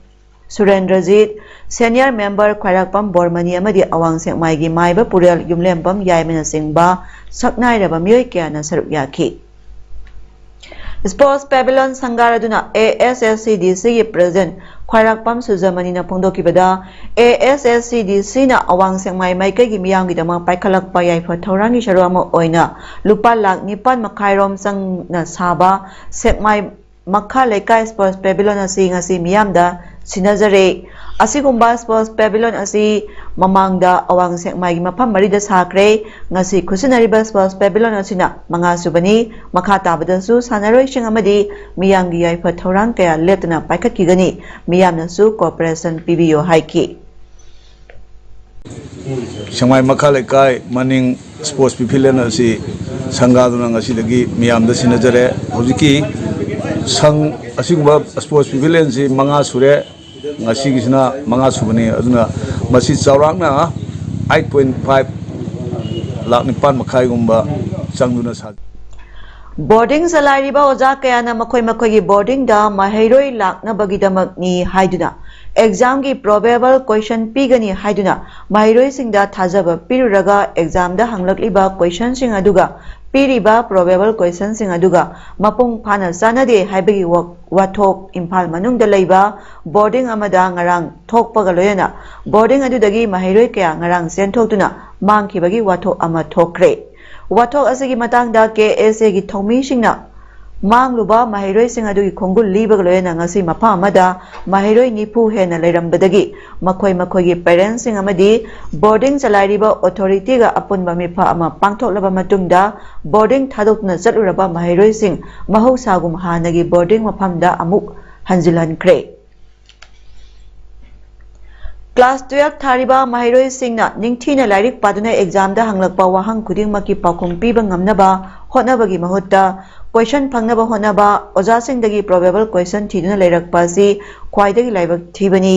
ꯁꯨꯔꯦꯟꯗ꯭ꯔꯖꯤꯠ, Senior Member ꯈ꯭ꯋꯥꯏꯔꯥꯛꯄꯝ ꯕꯣꯔꯃꯅꯤ ꯑꯃꯗꯤ ꯑꯋꯥꯡ ꯁꯦꯛꯃꯥꯏꯒꯤ ꯃꯥꯏꯕ ꯄꯨꯔꯦꯜ ꯌꯨꯝꯂꯦꯝꯕꯝ ꯌꯥꯏꯃꯅꯆꯤꯡꯕ ꯁꯛꯅꯥꯏꯔꯕ ꯃꯤꯑꯣꯏ ꯀꯌꯥꯅ ꯁꯔꯨꯛ ꯌꯥꯈꯤ꯫ Sports Pavilion ꯁꯪꯒꯥꯔꯗꯨꯅ A S S C D C ꯒꯤ President ꯈ꯭ꯋꯥꯏꯔꯥꯛꯄꯝ ꯁꯨꯖꯃꯅꯤꯅ ꯐꯣꯡꯗꯣꯛꯈꯤꯕꯗ, A S S C D C ꯅ ꯑꯋꯥꯡ ꯁꯦꯛꯃꯥꯏ ꯃꯥꯏꯀꯩꯒꯤ ꯃꯤꯌꯥꯝꯒꯤꯗꯃꯛ ꯄꯥꯏꯈꯠꯂꯛꯄ ꯌꯥꯏꯐ ꯊꯧꯔꯥꯡꯒꯤ ꯁꯔꯨꯛ ꯑꯃ ꯑꯣꯏꯅ ꯂꯨꯄꯥ ꯂꯥꯈ ꯅꯤꯄꯥꯟ ꯃꯈꯥꯏꯔꯣꯝ ꯆꯪꯅ ꯁꯥꯕ ꯁꯦꯛꯃꯥꯏ ꯃꯈꯥ ꯂꯩꯀꯥꯏ Sports Pavilion ꯑꯁꯤ ꯉꯁꯤ ꯃꯤꯌꯥꯝꯗ ꯁꯤꯟꯅꯖꯔꯦ꯫ ꯑꯁꯤꯒꯨꯝꯕ Sports Pavilion ꯑꯁꯤ ꯃꯃꯥꯡꯗ ꯑꯋꯥꯡ ꯁꯦꯛꯃꯥꯏꯒꯤ ꯃꯐꯝ ꯃꯔꯤꯗ ꯁꯥꯈ꯭ꯔꯦ꯫ ꯉꯁꯤ ꯈꯨꯠꯁꯤꯟꯅꯔꯤꯕ Sports Pavilion ꯑꯁꯤꯅ ꯃꯉꯥ ꯁꯨꯕꯅꯤ꯫ ꯃꯈꯥ ꯇꯥꯕꯗꯁꯨ ꯁꯥꯟꯅꯔꯣꯏꯁꯤꯡ ꯑꯃꯗꯤ ꯃꯤꯌꯥꯝꯒꯤ ꯌꯥꯏꯐ ꯊꯧꯔꯥꯡ ꯀꯌꯥ ꯂꯦꯞꯇꯅ ꯄꯥꯏꯈꯠꯈꯤꯒꯅꯤ꯫ ꯃꯤꯌꯥꯝꯅꯁꯨ cooperation ꯄꯤꯕꯤꯌꯨ ꯍꯥꯏꯈꯤ꯫ ꯁꯦꯛꯃꯥꯏ ꯃꯈꯥ ꯂꯩꯀꯥꯏ ꯃꯅꯤꯡ Sports Pavilion ꯑꯁꯤ ꯁꯪꯒꯥꯗꯨꯅ ꯉꯁꯤꯗꯒꯤ ꯃꯤꯌꯥꯝꯗ ꯁꯤꯟꯅꯖꯔꯦ꯫ ꯍꯧꯖꯤꯛꯀꯤ ꯁꯪ ꯑꯁꯤꯒꯨꯝꯕ Sports Pavilion ꯁꯤ ꯃꯉꯥ ꯁꯨꯔꯦ꯫ ꯉꯁꯤꯒꯤꯁꯤꯅ ꯃꯉꯥ ꯁꯨꯕꯅꯤ꯫ ꯑꯗꯨꯅ ꯃꯁꯤ ꯆꯥꯎꯔꯥꯛꯅ eight point five ꯂꯥꯈ ꯅꯤꯄꯥꯟ ꯃꯈꯥꯏꯒꯨꯝꯕ ꯆꯪꯗꯨꯅ ꯁꯥ Boarding ꯆꯂꯥꯏꯔꯤꯕ ꯑꯣꯖꯥ ꯀꯌꯥꯅ ꯃꯈꯣꯏ ꯃꯈꯣꯏꯒꯤ boarding ꯗ ꯃꯍꯩꯔꯣꯏ ꯂꯥꯛꯅꯕꯒꯤꯗꯃꯛꯅꯤ ꯍꯥꯏꯗꯨꯅ exam ꯒꯤ probable question ꯄꯤꯒꯅꯤ ꯍꯥꯏꯗꯨꯅ ꯃꯍꯩꯔꯣꯏꯁꯤꯡꯗ ꯊꯥꯖꯕ ꯄꯤꯔꯨꯔꯒ exam ꯗ ꯍꯪꯂꯛꯂꯤꯕ question ꯁꯤꯡ ꯑꯗꯨꯒ ꯄꯤꯔꯤꯕ probable question ꯁꯤꯡ ꯑꯗꯨꯒ ꯃꯄꯨꯡ ꯐꯥꯅ ꯆꯥꯟꯅꯗꯦ ꯍꯥꯏꯕꯒꯤ ꯋꯥ-, ꯋꯥꯊꯣꯛ ꯏꯝꯐꯥꯜ ꯃꯅꯨꯡꯗ ꯂꯩꯕ boarding ꯑꯃꯗ ꯉꯔꯥꯡ ꯊꯣꯛꯄꯒ ꯂꯣꯏꯅꯅ boarding ꯑꯗꯨꯗꯒꯤ ꯃꯍꯩꯔꯣꯏ ꯀꯌꯥ ꯉꯔꯥꯡ ꯆꯦꯟꯊꯣꯛꯇꯨꯅ ꯃꯥꯡꯈꯤꯕꯒꯤ ꯋꯥꯊꯣꯛ ꯑꯃ ꯊꯣꯛꯈ꯭ꯔꯦ꯫ ꯋꯥꯊꯣꯛ ꯑꯁꯤꯒꯤ ꯃꯇꯥꯡꯗ K S A ꯒꯤ ꯊꯧꯃꯤꯁꯤꯡꯅ ꯃꯥꯡꯂꯨꯕ ꯃꯍꯩꯔꯣꯏꯁꯤꯡ ꯑꯗꯨꯒꯤ ꯈꯣꯡꯒꯨꯜ ꯂꯤꯕꯒ ꯂꯣꯏꯅꯅ ꯉꯁꯤ ꯃꯐꯝ ꯑꯃꯗ ꯃꯍꯩꯔꯣꯏ ꯅꯤꯐꯨ ꯍꯦꯟꯅ ꯂꯩꯔꯝꯕꯗꯒꯤ ꯃꯈꯣꯏ ꯃꯈꯣꯏꯒꯤ parents ꯁꯤꯡ ꯑꯃꯗꯤ boarding ꯆꯂꯥꯏꯔꯤꯕ authority ꯒ ꯑꯄꯨꯟꯕ ꯃꯤꯐꯝ ꯑꯃ ꯄꯥꯡꯊꯣꯛꯂꯕ ꯃꯇꯨꯡꯗ boarding ꯊꯥꯗꯣꯛꯇꯨꯅ ꯆꯠꯂꯨꯔꯕ ꯃꯍꯩꯔꯣꯏꯁꯤꯡ ꯃꯍꯧꯁꯥꯒꯨꯝ ꯍꯥꯟꯅꯒꯤ boarding ꯃꯐꯝꯗ ꯑꯃꯨꯛ ꯍꯟꯖꯤꯜꯍꯟꯈ꯭ꯔꯦ꯫ Class twelve ꯊꯥꯔꯤꯕ ꯃꯍꯩꯔꯣꯏꯁꯤꯡꯅ ꯅꯤꯡꯊꯤꯅ ꯂꯥꯏꯔꯤꯛ ꯄꯥꯗꯨꯅ exam ꯗ ꯍꯪꯂꯛꯄ ꯋꯥꯍꯪ ꯈꯨꯗꯤꯡꯃꯛꯀꯤ ꯄꯥꯎꯈꯨꯝ ꯄꯤꯕ ꯉꯝꯅꯕ ꯍꯣꯠꯅꯕꯒꯤ ꯃꯍꯨꯠꯇ, question ꯐꯪꯅꯕ ꯍꯣꯠꯅꯕ, ꯑꯣꯖꯥꯁꯤꯡꯗꯒꯤ probable question ꯊꯤꯗꯨꯅ ꯂꯩꯔꯛꯄ ꯑꯁꯤ ꯈ꯭ꯋꯥꯏꯗꯒꯤ ꯂꯥꯏꯕꯛ ꯊꯤꯕꯅꯤ꯫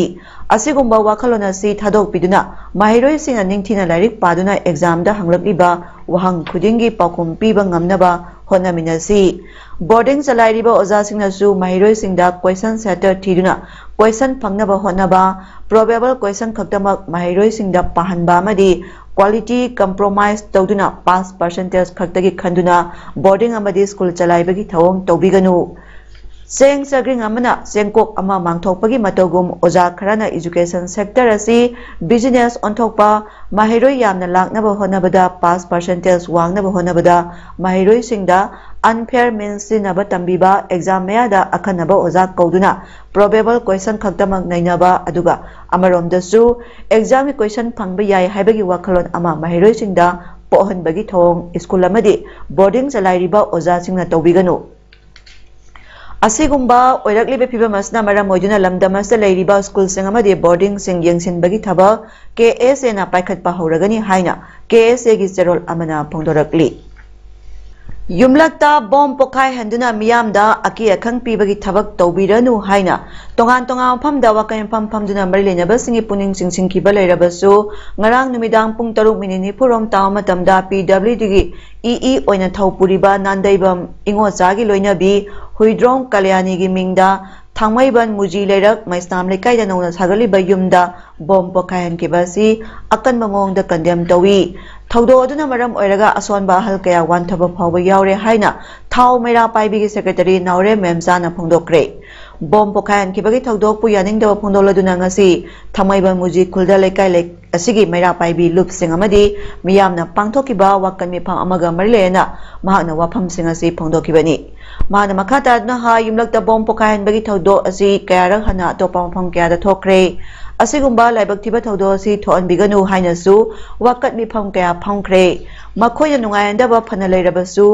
ꯑꯁꯤꯒꯨꯝꯕ ꯋꯥꯈꯜꯂꯣꯟ ꯑꯁꯤ ꯊꯥꯗꯣꯛꯄꯤꯗꯨꯅ, ꯃꯍꯩꯔꯣꯏꯁꯤꯡꯅ ꯅꯤꯡꯊꯤꯅ ꯂꯥꯏꯔꯤꯛ ꯄꯥꯗꯨꯅ exam ꯗ ꯍꯪꯂꯛꯂꯤꯕ ꯋꯥꯍꯪ ꯈꯨꯗꯤꯡꯒꯤ ꯄꯥꯎꯈꯨꯝ ꯄꯤꯕ ꯉꯝꯅꯕ ꯍꯣꯠꯅꯃꯤꯟꯅꯁꯤ꯫ Boarding ꯆꯂꯥꯏꯔꯤꯕ ꯑꯣꯖꯥꯁꯤꯡꯅꯁꯨ ꯃꯍꯩꯔꯣꯏꯁꯤꯡꯗ question setter ꯊꯤꯗꯨꯅ question ꯐꯪꯅꯕ ꯍꯣꯠꯅꯕ, probable question ꯈꯛꯇꯃꯛ ꯃꯍꯩꯔꯣꯏꯁꯤꯡꯗ ꯄꯥꯍꯟꯕ ꯑꯃꯗꯤ quality compromise ꯇꯧꯗꯨꯅ pass percentage ꯈꯛꯇꯒꯤ ꯈꯟꯗꯨꯅ boarding ꯑꯃꯗꯤ school ꯆꯂꯥꯏꯕꯒꯤ ꯊꯧꯑꯣꯡ ꯇꯧꯕꯤꯒꯅꯨ꯫ ꯆꯦꯡ ꯆꯒ꯭ꯔꯤꯡ ꯑꯃꯅ ꯆꯦꯡꯀꯣꯛ ꯑꯃ ꯃꯥꯡꯊꯣꯛꯄꯒꯤ ꯃꯇꯧꯒꯨꯝ, ꯑꯣꯖꯥ ꯈꯔꯅ education sector ꯑꯁꯤ business ꯑꯣꯟꯊꯣꯛꯄ, ꯃꯍꯩꯔꯣꯏ ꯌꯥꯝꯅ ꯂꯥꯛꯅꯕ ꯍꯣꯠꯅꯕꯗ, pass percentage ꯋꯥꯡꯅꯕ ꯍꯣꯠꯅꯕꯗ ꯃꯍꯩꯔꯣꯏꯁꯤꯡꯗ unfair means ꯁꯤꯖꯤꯟꯅꯕ ꯇꯝꯕꯤꯕ, exam ꯃꯌꯥꯗ ꯑꯈꯟꯅꯕ ꯑꯣꯖꯥ ꯀꯧꯗꯨꯅ probable question ꯈꯛꯇꯃꯛ ꯅꯩꯅꯕ, ꯑꯗꯨꯒ ꯑꯃꯔꯣꯝꯗꯁꯨ exam ꯒꯤ question ꯐꯪꯕ ꯌꯥꯏ ꯍꯥꯏꯕꯒꯤ ꯋꯥꯈꯜꯂꯣꯟ ꯑꯃ ꯃꯍꯩꯔꯣꯏꯁꯤꯡꯗ ꯄꯣꯛꯍꯟꯕꯒꯤ ꯊꯧꯑꯣꯡ school ꯑꯃꯗꯤ boarding ꯆꯂꯥꯏꯔꯤꯕ ꯑꯣꯖꯥꯁꯤꯡꯅ ꯇꯧꯕꯤꯒꯅꯨ꯫ ꯑꯁꯤꯒꯨꯝꯕ ꯑꯣꯏꯔꯛꯂꯤꯕ ꯐꯤꯚꯝ ꯑꯁꯤꯅ ꯃꯔꯝ ꯑꯣꯏꯗꯨꯅ ꯂꯝꯗꯝ ꯑꯁꯤꯗ ꯂꯩꯔꯤꯕ school ꯁꯤꯡ ꯑꯃꯗꯤ boarding ꯁꯤꯡ ꯌꯦꯡꯁꯤꯟꯕꯒꯤ ꯊꯕꯛ K S A ꯅ ꯄꯥꯏꯈꯠꯄ ꯍꯧꯔꯒꯅꯤ ꯍꯥꯏꯅ K S A ꯒꯤ ꯆꯦꯔꯣꯜ ꯑꯃꯅ ꯐꯣꯡꯗꯣꯔꯛꯂꯤ꯫ ꯌꯨꯝꯂꯛꯇ bomb ꯄꯣꯈꯥꯏꯍꯟꯗꯨꯅ ꯃꯤꯌꯥꯝꯗ ꯑꯀꯤ ꯑꯈꯪ ꯄꯤꯕꯒꯤ ꯊꯕꯛ ꯇꯧꯕꯤꯔꯅꯨ ꯍꯥꯏꯅ ꯇꯣꯉꯥꯟ ꯇꯣꯉꯥꯟꯕ ꯃꯐꯝꯗ ꯋꯥꯀꯩ ꯃꯐꯝ ꯐꯝꯗꯨꯅ ꯃꯔꯤ ꯂꯩꯅꯕꯁꯤꯡꯒꯤ ꯄꯨꯛꯅꯤꯡ ꯆꯤꯡꯁꯤꯟꯈꯤꯕ ꯂꯩꯔꯕꯁꯨ, ꯉꯔꯥꯡ ꯅꯨꯃꯤꯗꯥꯡ ꯄꯨꯡ ꯇꯔꯨꯛ ꯃꯤꯅꯤꯠ ꯅꯤꯐꯨ ꯔꯣꯝ ꯇꯥꯕ ꯃꯇꯝꯗ P W D ꯒꯤ E E ꯑꯣꯏꯅ ꯊꯧ ꯄꯨꯔꯤꯕ ꯅꯥꯟꯗꯩꯕꯝ ꯏꯉꯣꯆꯥꯒꯤ ꯂꯣꯏꯅꯕꯤ ꯍꯨꯏꯗ꯭ꯔꯣꯝ ꯀꯂꯌꯥꯅꯤꯒꯤ ꯃꯤꯡꯗ ꯊꯥꯡꯃꯩꯕꯟ ꯃꯨꯖꯤ ꯂꯩꯔꯛ ꯃꯩꯁꯅꯥꯝ ꯂꯩꯀꯥꯏꯗ ꯅꯧꯅ ꯁꯥꯒꯠꯂꯤꯕ ꯌꯨꯝꯗ bomb ꯄꯣꯈꯥꯏꯍꯟꯈꯤꯕ ꯑꯁꯤ ꯑꯀꯟꯕ ꯃꯑꯣꯡꯗ condemn ꯇꯧꯏ꯫ ꯊꯧꯗꯣꯛ ꯑꯗꯨꯅ ꯃꯔꯝ ꯑꯣꯏꯔꯒ ꯑꯁꯣꯟꯕ ꯑꯍꯜ ꯀꯌꯥ ꯋꯥꯟꯊꯕ ꯐꯥꯎꯕ ꯌꯥꯎꯔꯦ ꯍꯥꯏꯅ ꯊꯥꯎ ꯃꯩꯔꯥ ꯄꯥꯏꯕꯤꯒꯤ secretary ꯅꯥꯎꯔꯦꯝ ꯃꯦꯝꯆꯥꯅ ꯐꯣꯡꯗꯣꯛꯈ꯭ꯔꯦ꯫ Bomb ꯄꯣꯈꯥꯏꯍꯟꯈꯤꯕꯒꯤ ꯊꯧꯗꯣꯛꯄꯨ ꯌꯥꯅꯤꯡꯗꯕ ꯐꯣꯡꯗꯣꯛꯂꯗꯨꯅ ꯉꯁꯤ ꯊꯥꯡꯃꯩꯕꯟ ꯃꯨꯖꯤ ꯈꯨꯜꯗ ꯂꯩꯀꯥꯏ ꯂꯩ-, ꯑꯁꯤꯒꯤ ꯃꯩꯔꯥ ꯄꯥꯏꯕꯤ ꯂꯨꯞꯁꯤꯡ ꯑꯃꯗꯤ ꯃꯤꯌꯥꯝꯅ ꯄꯥꯡꯊꯣꯛꯈꯤꯕ ꯋꯥꯀꯠ ꯃꯤꯐꯝ ꯑꯃꯒ ꯃꯔꯤ ꯂꯩꯅꯅ ꯃꯍꯥꯛꯅ ꯋꯥꯐꯝꯁꯤꯡ ꯑꯁꯤ ꯐꯣꯡꯗꯣꯛꯈꯤꯕꯅꯤ꯫ ꯃꯍꯥꯛꯅ ꯃꯈꯥ ꯇꯥꯗꯨꯅ ꯍꯥꯏ, ꯌꯨꯝꯂꯛꯇ ꯕꯣꯝ ꯄꯣꯈꯥꯏꯍꯟꯕꯒꯤ ꯊꯧꯗꯣꯛ ꯑꯁꯤ ꯀꯌꯥꯔꯛ ꯍꯟꯅ ꯑꯇꯣꯞꯄ ꯃꯐꯝ ꯀꯌꯥꯗ ꯊꯣꯛꯈ꯭ꯔꯦ꯫ ꯑꯁꯤꯒꯨꯝꯕ ꯂꯥꯏꯕꯛ ꯊꯤꯕ ꯊꯧꯗꯣꯛ ꯑꯁꯤ ꯊꯣꯛꯍꯟꯕꯤꯒꯅꯨ ꯍꯥꯏꯅꯁꯨ ꯋꯥꯀꯠ ꯃꯤꯐꯝ ꯀꯌꯥ ꯐꯝꯈ꯭ꯔꯦ꯫ ꯃꯈꯣꯏꯅ ꯅꯨꯡꯉꯥꯏꯅꯗꯕ ꯐꯅ ꯂꯩꯔꯕꯁꯨ,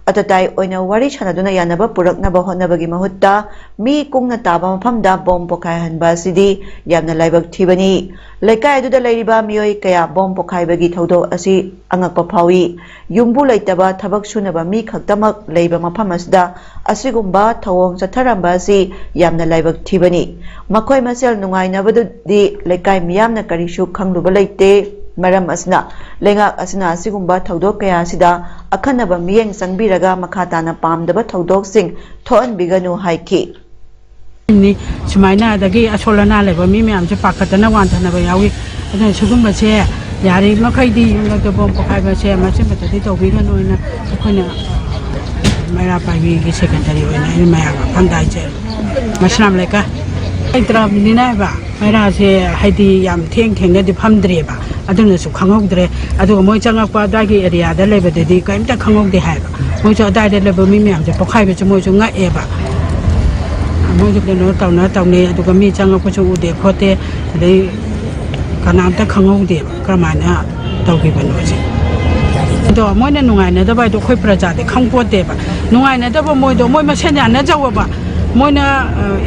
ꯑꯇꯇꯥꯏ ꯑꯣꯏꯅ ꯋꯥꯔꯤ ꯁꯥꯟꯅꯗꯨꯅ ꯌꯥꯅꯕ ꯄꯨꯔꯛꯅꯕ ꯍꯣꯠꯅꯕꯒꯤ ꯃꯍꯨꯠꯇ ꯃꯤ ꯀꯨꯡꯅ ꯇꯥꯕ ꯃꯐꯝꯗ ꯕꯣꯝ ꯄꯣꯈꯥꯏꯍꯟꯕ ꯑꯁꯤꯗꯤ ꯌꯥꯝꯅ ꯂꯥꯏꯕꯛ ꯊꯤꯕꯅꯤ꯫ ꯂꯩꯀꯥꯏ ꯑꯗꯨꯗ ꯂꯩꯔꯤꯕ ꯃꯤꯑꯣꯏ ꯀꯌꯥ ꯕꯣꯝ ꯄꯣꯈꯥꯏꯕꯒꯤ ꯊꯧꯗꯣꯛ ꯑꯁꯤ ꯑꯉꯛꯄ ꯐꯥꯎꯏ꯫ ꯌꯨꯝꯕꯨ ꯂꯩꯇꯕ, ꯊꯕꯛ ꯁꯨꯅꯕ ꯃꯤ ꯈꯛꯇꯃꯛ ꯂꯩꯕ ꯃꯐꯝ ꯑꯁꯤꯗ ꯑꯁꯤꯒꯨꯝꯕ ꯊꯧꯑꯣꯡ ꯆꯠꯊꯔꯝꯕ ꯑꯁꯤ ꯌꯥꯝꯅ ꯂꯥꯏꯕꯛ ꯊꯤꯕꯅꯤ꯫ ꯃꯈꯣꯏ ꯃꯁꯦꯜ ꯅꯨꯡꯉꯥꯏꯅꯕꯗꯨꯗꯤ ꯂꯩꯀꯥꯏ ꯃꯤꯌꯥꯝꯅ ꯀꯔꯤꯁꯨ ꯈꯪꯂꯨꯕ ꯂꯩꯇꯦ꯫ ꯃꯔꯝ ꯑꯁꯤꯅ, ꯂꯩꯉꯥꯛ ꯑꯁꯤꯅ ꯑꯁꯤꯒꯨꯝꯕ ꯊꯧꯗꯣꯛ ꯀꯌꯥ ꯑꯁꯤꯗ ꯑꯈꯟꯅꯕ ꯃꯤꯠꯌꯦꯡ ꯆꯪꯕꯤꯔꯒ ꯃꯈꯥ ꯇꯥꯅ ꯄꯥꯝꯗꯕ ꯊꯧꯗꯣꯛꯁꯤꯡ ꯊꯣꯛꯍꯟꯕꯤꯒꯅꯨ ꯍꯥꯏꯈꯤ꯫ ꯅꯤ꯫ ꯁꯨꯃꯥꯏꯅ ꯑꯗꯒꯤ ꯑꯁꯣꯜ ꯑꯅꯥ ꯂꯩꯕ ꯃꯤ ꯃꯌꯥꯝꯁꯦ ꯄꯥꯈꯠꯇꯅ ꯋꯥꯟꯊꯅꯕ ꯌꯥꯎꯏ꯫ ꯑꯗꯨꯅ ꯁꯤꯒꯨꯝꯕꯁꯦ ꯌꯥꯔꯤꯃꯈꯩꯗꯤ ꯌꯨꯝꯂꯛꯇ ꯕꯣꯝ ꯄꯣꯈꯥꯏꯕꯁꯦ ꯃꯁꯤꯃꯇꯗꯤ ꯇꯧꯕꯤꯒꯅꯨꯅ ꯑꯩꯈꯣꯏꯅ ꯃꯩꯔꯥ ꯄꯥꯏꯕꯤꯒꯤ ꯁꯦꯀ꯭ꯔꯦꯇꯔꯤ ꯑꯣꯏꯅ ꯑꯩꯅ ꯃꯌꯥꯝ ꯃꯐꯝꯗ ꯍꯥꯏꯖꯔꯤ꯫ ꯃꯁꯂꯥꯝ ꯂꯩꯀꯥꯏ ꯂꯩꯇ꯭ꯔꯕꯅꯤꯅ ꯍꯥꯏꯕ ꯃꯩꯔꯥꯁꯦ ꯍꯥꯏꯗꯤ ꯌꯥꯝ ꯊꯦꯡ ꯊꯦꯡꯅꯗꯤ ꯐꯝꯗ꯭ꯔꯦꯕ꯫ ꯑꯗꯨꯅꯁꯨ ꯈꯪꯍꯧꯗ꯭ꯔꯦ꯫ ꯑꯗꯨꯒ ꯃꯣꯏ ꯆꯪꯉꯛꯄ ꯑꯗꯨꯋꯥꯏꯒꯤ ꯑꯦꯔꯤꯌꯥꯗ ꯂꯩꯕꯗꯗꯤ ꯀꯔꯤꯝꯇ ꯈꯪꯍꯧꯗꯦ ꯍꯥꯏꯕ꯫ ꯃꯣꯏꯁꯨ ꯑꯗꯨꯋꯥꯏꯗ ꯂꯩꯕ ꯃꯤ ꯃꯌꯥꯝꯁꯦ ꯄꯣꯛꯈꯥꯏꯕꯁꯨ ꯃꯣꯏꯁꯨ ꯉꯛꯑꯦꯕ꯫ ꯃꯣꯏꯁꯨ ꯀꯩꯅꯣ ꯇꯧꯅ ꯇꯧꯅꯩ꯫ ꯑꯗꯨꯒ ꯃꯤ ꯆꯪꯉꯛꯄꯁꯨ ꯎꯗꯦ ꯈꯣꯠꯇꯦ꯫ ꯑꯗꯩ ꯀꯅꯥꯝꯇ ꯈꯪꯍꯧꯗꯦꯕ ꯀꯔꯝꯍꯥꯏꯅ ꯇꯧꯈꯤꯕꯅꯣꯁꯦ꯫ ꯑꯗꯣ ꯃꯣꯏꯅ ꯅꯨꯡꯉꯥꯏꯅꯗꯕ ꯍꯥꯏꯗꯣ ꯑꯩꯈꯣꯏ ꯄ꯭ꯔꯖꯥꯗꯤ ꯈꯪꯄꯣꯠꯇꯦꯕ꯫ ꯅꯨꯡꯉꯥꯏꯅꯗꯕ ꯃꯣꯏꯗꯣ ꯃꯣꯏ ꯃꯁꯦꯟ ꯌꯥꯅꯖꯧꯑꯕ꯫ ꯃꯣꯏꯅ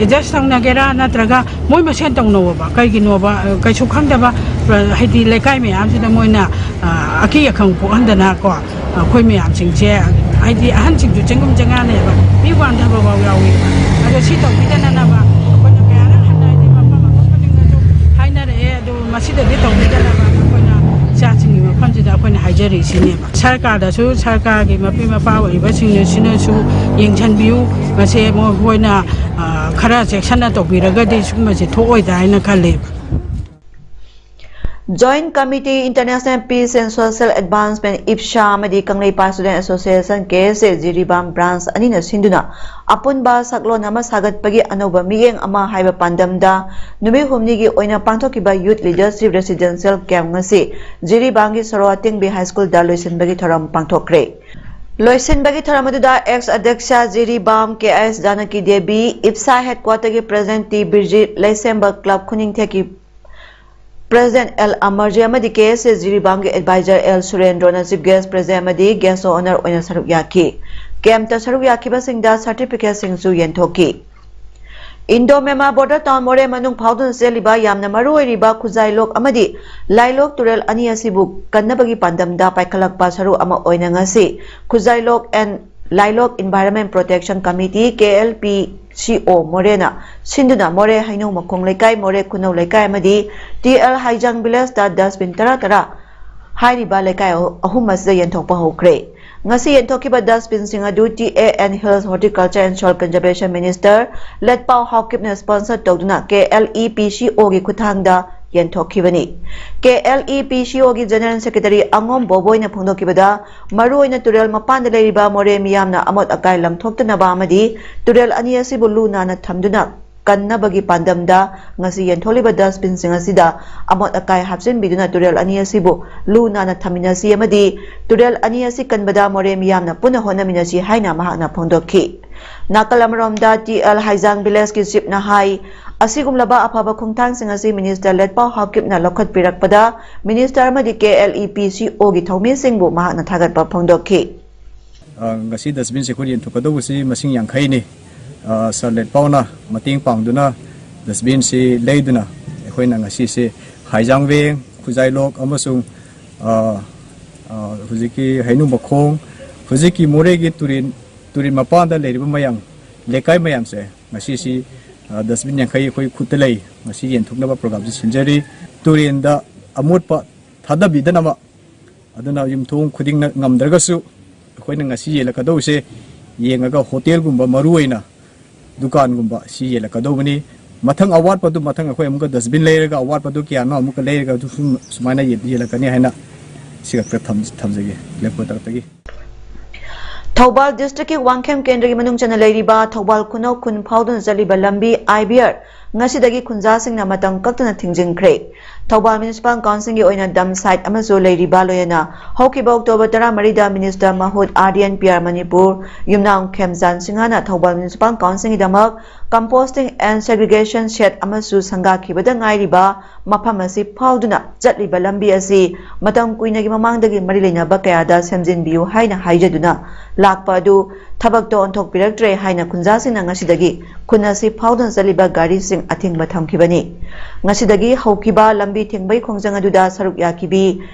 ꯑꯦꯗꯖꯁ ꯇꯧꯅꯒꯦꯔꯥ ꯅꯠꯇ꯭ꯔꯒ ꯃꯣꯏ ꯃꯁꯦꯟ ꯇꯧꯅꯧꯑꯕ꯫ ꯀꯩꯒꯤꯅꯣꯕ? ꯀꯩꯁꯨ ꯈꯪꯗꯕ ꯍꯥꯏꯗꯤ ꯂꯩꯀꯥꯏ ꯃꯌꯥꯝꯁꯤꯗ ꯃꯣꯏꯅ ꯑꯀꯤ ꯑꯈꯪ ꯄꯣꯛꯍꯟꯗꯅ ꯀꯣ ꯑꯩꯈꯣꯏ ꯃꯌꯥꯝꯁꯤꯡꯁꯦ ꯍꯥꯏꯗꯤ ꯑꯍꯟꯁꯤꯡꯁꯨ ꯆꯦꯡꯒꯨꯝ ꯆꯦꯡꯉꯥꯅꯦꯕ ꯃꯤ ꯋꯥꯟꯊꯕ ꯐꯥꯎ ꯌꯥꯎꯏ꯫ ꯑꯗꯣ ꯁꯤ ꯇꯧꯕꯤꯗꯅꯅꯕ ꯑꯩꯈꯣꯏꯅ ꯀꯌꯥꯔꯛ ꯍꯟꯅ ꯍꯥꯏꯗꯤ ꯃꯐꯝ ꯃꯐꯝ ꯈꯨꯗꯤꯡꯗꯁꯨ ꯍꯥꯏꯅꯔꯛꯑꯦ꯫ ꯑꯗꯨ ꯃꯁꯤꯗꯗꯤ ꯇꯧꯕꯤꯗꯅꯕ ꯑꯩꯈꯣꯏꯅ ꯏꯆꯥꯁꯤꯡꯒꯤ ꯃꯐꯝꯁꯤꯗ ꯑꯩꯈꯣꯏꯅ ꯍꯥꯏꯖꯔꯤꯁꯤꯅꯦꯕ꯫ ꯁꯔꯀꯥꯔꯗꯁꯨ ꯁꯔꯀꯥꯔꯒꯤ ꯃꯄꯤ ꯃꯄꯥ ꯑꯣꯏꯔꯤꯕꯁꯤꯡꯅꯁꯤꯅꯁꯨ ꯌꯦꯡꯁꯤꯟꯕꯤꯌꯨ꯫ ꯃꯁꯦ ꯃꯈꯣꯏꯅ ꯈꯔ ꯆꯦꯛꯁꯤꯟꯅ ꯇꯧꯕꯤꯔꯒꯗꯤ ꯁꯤꯒꯨꯝꯕꯁꯦ ꯊꯣꯛꯑꯣꯏꯗ꯭ꯔꯥ ꯍꯥꯏꯅ ꯈꯜꯂꯦꯕ꯫ Joint Committee International Peace and Social Advancement, ꯏꯞꯁꯥ, ꯑꯃꯗꯤ ꯀꯪꯂꯩꯄꯥꯛ Student Association, ꯀꯦ ꯑꯦꯁ ꯑꯦ, ꯖꯤꯔꯤꯕꯥꯝ branch ꯑꯅꯤꯅ ꯁꯤꯟꯗꯨꯅ ꯑꯄꯨꯟꯕ ꯁꯛꯂꯣꯟ ꯑꯃ ꯁꯥꯒꯠꯄꯒꯤ ꯑꯅꯧꯕ ꯃꯤꯠꯌꯦꯡ ꯑꯃ ꯍꯥꯏꯕ ꯄꯥꯟꯗꯝꯗ ꯅꯨꯃꯤꯠ ꯍꯨꯝꯅꯤꯒꯤ ꯑꯣꯏꯅ ꯄꯥꯡꯊꯣꯛꯈꯤꯕ Youth Leadership Residential Camp ꯉꯁꯤ ꯖꯤꯔꯤꯕꯥꯝꯒꯤ ꯁꯣꯔꯣ ꯑꯇꯦꯡꯕꯤ High School ꯗ ꯂꯣꯏꯁꯤꯟꯕꯒꯤ ꯊꯧꯔꯝ ꯄꯥꯡꯊꯣꯛꯈ꯭ꯔꯦ꯫ ꯂꯣꯏꯁꯤꯟꯕꯒꯤ ꯊꯧꯔꯝ ꯑꯗꯨꯗ ex ꯑꯗ꯭ꯌꯛꯁ Jiribam K I S Janaki Devi, ꯏꯞꯁꯥ headquarter ꯒꯤ President T Birjit, Leisemba club ꯈꯨꯅꯤꯡꯊꯦꯛꯀꯤ President ꯑꯦꯜ ꯑꯃꯔꯖꯤ ꯑꯃꯗꯤ ꯀꯦ ꯑꯦꯁ ꯑꯦ ꯖꯤꯔꯤꯕꯥꯝꯒꯤ Advisor ꯑꯦꯜ ꯁꯨꯔꯦꯟꯗ꯭ꯔꯣꯅ Chief Guest, President ꯑꯃꯗꯤ Guest of Honour ꯑꯣꯏꯅ ꯁꯔꯨꯛ ꯌꯥꯈꯤ꯫ Camp ꯇ ꯁꯔꯨꯛ ꯌꯥꯈꯤꯕꯁꯤꯡꯗ certificate ꯁꯤꯡꯁꯨ ꯌꯦꯟꯊꯣꯛꯈꯤ꯫ Indo Myanmar border town ꯃꯣꯔꯦ ꯃꯅꯨꯡ ꯐꯥꯎꯗꯨꯅ ꯆꯦꯜꯂꯤꯕ ꯌꯥꯝꯅ ꯃꯔꯨ ꯑꯣꯏꯔꯤꯕ ꯈꯨꯖꯥꯏꯂꯣꯛ ꯑꯃꯗꯤ ꯂꯥꯏꯂꯣꯛ ꯇꯨꯔꯦꯜ ꯑꯅꯤ ꯑꯁꯤꯕꯨ ꯀꯟꯅꯕꯒꯤ ꯄꯥꯟꯗꯝꯗ ꯄꯥꯏꯈꯠꯂꯛꯄ ꯁꯔꯨꯛ ꯑꯃ ꯑꯣꯏꯅ ꯉꯁꯤ ꯈꯨꯖꯥꯏꯂꯣꯛ and ꯂꯥꯏꯂꯣꯛ Environment Protection Committee, K L P ꯁꯤ ꯑꯣ ꯃꯣꯔꯦꯅ ꯁꯤꯟꯗꯨꯅ ꯃꯣꯔꯦ ꯍꯩꯅꯧ ꯃꯈꯣꯡ ꯂꯩꯀꯥꯏ, ꯃꯣꯔꯦ ꯈꯨꯅꯧ ꯂꯩꯀꯥꯏ ꯑꯃꯗꯤ ꯇꯤ ꯑꯦꯜ ꯍꯥꯏꯖꯥꯡ village ꯇ dustbin ꯇꯔꯥ ꯇꯔꯥ ꯍꯥꯏꯔꯤꯕ ꯂꯩꯀꯥꯏ ꯑꯍꯨ-, ꯑꯍꯨꯝ ꯑꯁꯤꯗ ꯌꯦꯟꯊꯣꯛꯄ ꯍꯧꯈ꯭ꯔꯦ꯫ ꯉꯁꯤ ꯌꯦꯟꯊꯣꯛꯈꯤꯕ dustbin ꯁꯤꯡ ꯑꯗꯨ T A N Hills Horticulture and Soil Conservation Minister ꯂꯦꯠꯄꯥꯎ ꯍꯥꯎꯀꯤꯞꯅ sponsor ꯇꯧꯗꯨꯅ ꯀꯦ ꯑꯦꯜ ꯏ ꯄꯤ ꯁꯤ ꯑꯣ ꯒꯤ ꯈꯨꯠꯊꯥꯡꯗ ꯌꯦꯟꯊꯣꯛꯈꯤꯕꯅꯤ꯫ ꯀꯦ ꯑꯦꯜ ꯏ ꯄꯤ ꯁꯤ ꯑꯣ ꯒꯤ General Secretary ꯑꯉꯣꯝ ꯕꯣꯕꯣꯏꯅ ꯐꯣꯡꯗꯣꯛꯈꯤꯕꯗ, ꯃꯔꯨꯑꯣꯏꯅ ꯇꯨꯔꯦꯜ ꯃꯄꯥꯟꯗ ꯂꯩꯔꯤꯕ ꯃꯣꯔꯦ ꯃꯤꯌꯥꯝꯅ ꯑꯃꯣꯠ ꯑꯀꯥꯏ ꯂꯪꯊꯣꯛꯇꯅꯕ ꯑꯃꯗꯤ ꯇꯨꯔꯦꯜ ꯑꯅꯤ ꯑꯁꯤꯕꯨ ꯂꯨ ꯅꯥꯟꯅ ꯊꯝꯗꯨꯅ ꯀꯟꯅꯕꯒꯤ ꯄꯥꯟꯗꯝꯗ ꯉꯁꯤ ꯌꯦꯟꯊꯣꯛꯂꯤꯕ dustbin ꯁꯤꯡ ꯑꯁꯤꯗ ꯑꯃꯣꯠ ꯑꯀꯥꯏ ꯍꯥꯞꯆꯤꯟꯕꯤꯗꯨꯅ ꯇꯨꯔꯦꯜ ꯑꯅꯤ ꯑꯁꯤꯕꯨ ꯂꯨ ꯅꯥꯟꯅ ꯊꯝꯃꯤꯟꯅꯁꯤ ꯑꯃꯗꯤ ꯇꯨꯔꯦꯜ ꯑꯅꯤ ꯑꯁꯤ ꯀꯟꯕꯗ ꯃꯣꯔꯦ ꯃꯤꯌꯥꯝꯅ ꯄꯨꯟꯅ ꯍꯣꯠꯅꯃꯤꯟꯅꯁꯤ ꯍꯥꯏꯅ ꯃꯍꯥꯛꯅ ꯐꯣꯡꯗꯣꯛꯈꯤ꯫ ꯅꯥꯀꯜ ꯑꯃꯔꯣꯝꯗ, ꯇꯤ ꯑꯦꯜ ꯍꯥꯏꯖꯥꯡ village ꯀꯤ chief ꯅ ꯍꯥꯏ, ꯑꯁꯤꯒꯨꯝꯂꯕ ꯑꯐꯕ ꯈꯣꯡꯊꯥꯡꯁꯤꯡ ꯑꯁꯤ Minister ꯂꯦꯠꯄꯥꯎ ꯍꯥꯎꯀꯤꯞꯅ ꯂꯧꯈꯠꯄꯤꯔꯛꯄꯗ Minister ꯑꯃꯗꯤ ꯀꯦ ꯑꯦꯜ ꯏ ꯄꯤ ꯁꯤ ꯑꯣ ꯒꯤ ꯊꯧꯃꯤꯁꯤꯡꯕꯨ ꯃꯍꯥꯛꯅ ꯊꯥꯒꯠꯄ ꯐꯣꯡꯗꯣꯛꯈꯤ꯫ ꯑ, ꯉꯁꯤ dustbin ꯁꯦ ꯑꯩꯈꯣꯏ ꯌꯦꯟꯊꯣꯛꯀꯗꯧꯕꯁꯤ ꯃꯁꯤꯡ ꯌꯥꯡꯈꯩꯅꯤ꯫ ꯑ, Sir ꯂꯦꯠꯄꯥꯎꯅ ꯃꯇꯦꯡ ꯄꯥꯡꯗꯨꯅ dustbin ꯁꯤ ꯂꯩꯗꯨꯅ ꯑꯩꯈꯣꯏꯅ ꯉꯁꯤꯁꯦ ꯍꯥꯏꯖꯥꯡꯕꯦꯡ, ꯈꯨꯖꯥꯏꯂꯣꯛ ꯑꯃꯁꯨꯡ, ꯑ, ꯑ, ꯍꯧꯖꯤꯛꯀꯤ ꯍꯩꯅꯧ ꯃꯈꯣꯡ, ꯍꯧꯖꯤꯛꯀꯤ ꯃꯣꯔꯦꯒꯤ ꯇꯨꯔꯦꯟ, ꯇꯨꯔꯦꯟ ꯃꯄꯥꯟꯗ ꯂꯩꯔꯤꯕ ꯃꯌꯥꯝ, ꯂꯩꯀꯥꯏ ꯃꯌꯥꯝꯁꯦ ꯉꯁꯤꯁꯤ, ꯑ, dustbin ꯌꯥꯡꯈꯩ ꯑꯩꯈꯣꯏ ꯈꯨꯠꯇ ꯂꯩ꯫ ꯉꯁꯤ ꯌꯦꯟꯊꯣꯛꯅꯕ program ꯁꯤ ꯁꯤꯟꯖꯔꯤ꯫ ꯇꯨꯔꯦꯟꯗ ꯑꯃꯣꯠꯄ ꯊꯥꯗꯕꯤꯗꯅꯕ꯫ ꯑꯗꯨꯅ ꯌꯨꯝꯊꯣꯡ ꯈꯨꯗꯤꯡꯅ ꯉꯝꯗ꯭ꯔꯒꯁꯨ ꯑꯩꯈꯣꯏꯅ ꯉꯁꯤ ꯌꯦꯜꯂꯛꯀꯗꯧꯕꯁꯦ ꯌꯦꯡꯉꯒ hotel ꯒꯨꯝꯕ, ꯃꯔꯨ ꯑꯣꯏꯅ ꯗꯨꯀꯥꯟꯒꯨꯝꯕ ꯁꯤ ꯌꯦꯜꯂꯛꯀꯗꯧꯕꯅꯤ꯫ ꯃꯊꯪ ꯑꯋꯥꯠꯄꯗꯨ, ꯃꯊꯪ ꯑꯩꯈꯣꯏ ꯑꯃꯨꯛꯀ dustbin ꯂꯩꯔꯒ, ꯑꯋꯥꯠꯄꯗꯨ ꯀꯌꯥꯅꯣ ꯑꯃꯨꯛꯀ ꯂꯩꯔꯒ ꯑꯗꯨ ꯁꯨꯝ ꯁꯨꯃꯥꯏꯅ ꯌꯦ-, ꯌꯦꯜꯂꯛꯀꯅꯤ ꯍꯥꯏꯅ ꯁꯤ ꯈꯛꯇ ꯊꯝ-, ꯊꯝꯖꯒꯦ, ꯂꯦꯞꯀꯣ ꯇꯔꯞꯇꯒꯤ꯫ ꯊꯧꯕꯥꯜ ꯗꯤꯁꯇ꯭ꯔꯤꯛꯀꯤ ꯋꯥꯡꯈꯦꯝ ꯀꯦꯟꯗ꯭ꯔꯒꯤ ꯃꯅꯨꯡ ꯆꯟꯅ ꯂꯩꯔꯤꯕ ꯊꯧꯕꯥꯜ ꯈꯨꯅꯧ ꯈꯨꯟ ꯐꯥꯎꯗꯨꯅ ꯆꯠꯂꯤꯕ ꯂꯝꯕꯤ, IBR, ꯉꯁꯤꯗꯒꯤ ꯈꯨꯟꯖꯥꯁꯤꯡꯅ ꯃꯇꯝ ꯀꯛꯇꯅ ꯊꯤꯡꯖꯤꯟꯈ꯭ꯔꯦ꯫ ꯊꯧꯕꯥꯜ ꯃ꯭ꯌꯨꯅꯤꯁꯤꯄꯥꯜ ꯀꯥꯎꯟꯁꯤꯜꯒꯤ ꯑꯣꯏꯅ dump site ꯑꯃꯁꯨ ꯂꯩꯔꯤꯕ ꯂꯣꯏꯅꯅ ꯍꯧꯈꯤꯕ ꯑꯣꯛꯇꯣꯕꯔ ꯇꯔꯥꯃꯔꯤꯗ ꯃꯤꯅꯤꯁꯇꯔ ꯃꯍꯨꯠ RDNPR ꯃꯅꯤꯄꯨꯔ ꯌꯨꯝꯅꯥꯝ ꯈꯦꯝꯆꯥꯟ ꯁꯤꯡꯍꯅ ꯊꯧꯕꯥꯜ ꯃ꯭ꯌꯨꯅꯤꯁꯤꯄꯥꯜ ꯀꯥꯎꯟꯁꯤꯜꯒꯤꯗꯃꯛ composting and segregation shed ꯑꯃꯁꯨ ꯁꯪꯒꯥꯈꯤꯕꯗ ꯉꯥꯏꯔꯤꯕ ꯃꯐꯝ ꯑꯁꯤ ꯐꯥꯎꯗꯨꯅ ꯆꯠꯂꯤꯕ ꯂꯝꯕꯤ ꯑꯁꯤ ꯃꯇꯝ ꯀꯨꯏꯅꯒꯤ ꯃꯃꯥꯡꯗꯒꯤ ꯃꯔꯤ ꯂꯩꯅꯕ ꯀꯌꯥꯗ ꯁꯦꯝꯖꯤꯟꯕꯤꯌꯨ ꯍꯥꯏꯅ ꯍꯥꯏꯖꯗꯨꯅ ꯂꯥꯛꯄ ꯑꯗꯨ ꯊꯕꯛꯇ ꯑꯣꯟꯊꯣꯛꯄꯤꯔꯛꯇ꯭ꯔꯦ ꯍꯥꯏꯅ ꯈꯨꯟꯖꯥꯁꯤꯡꯅ ꯉꯁꯤꯗꯒꯤ ꯈꯨꯟ ꯑꯁꯤ ꯐꯥꯎꯗꯨꯅ ꯆꯠꯂꯤꯕ ꯒꯥꯔꯤꯁꯤꯡ ꯑꯊꯤꯡꯕ ꯊꯝꯈꯤꯕꯅꯤ꯫ ꯉꯁꯤꯗꯒꯤ ꯍꯧꯈꯤꯕ ꯂꯝꯕꯤ ꯊꯤꯡꯕꯒꯤ ꯈꯣꯡꯖꯪ ꯑꯗꯨꯗ ꯁꯔꯨꯛ ꯌꯥꯈꯤꯕꯤ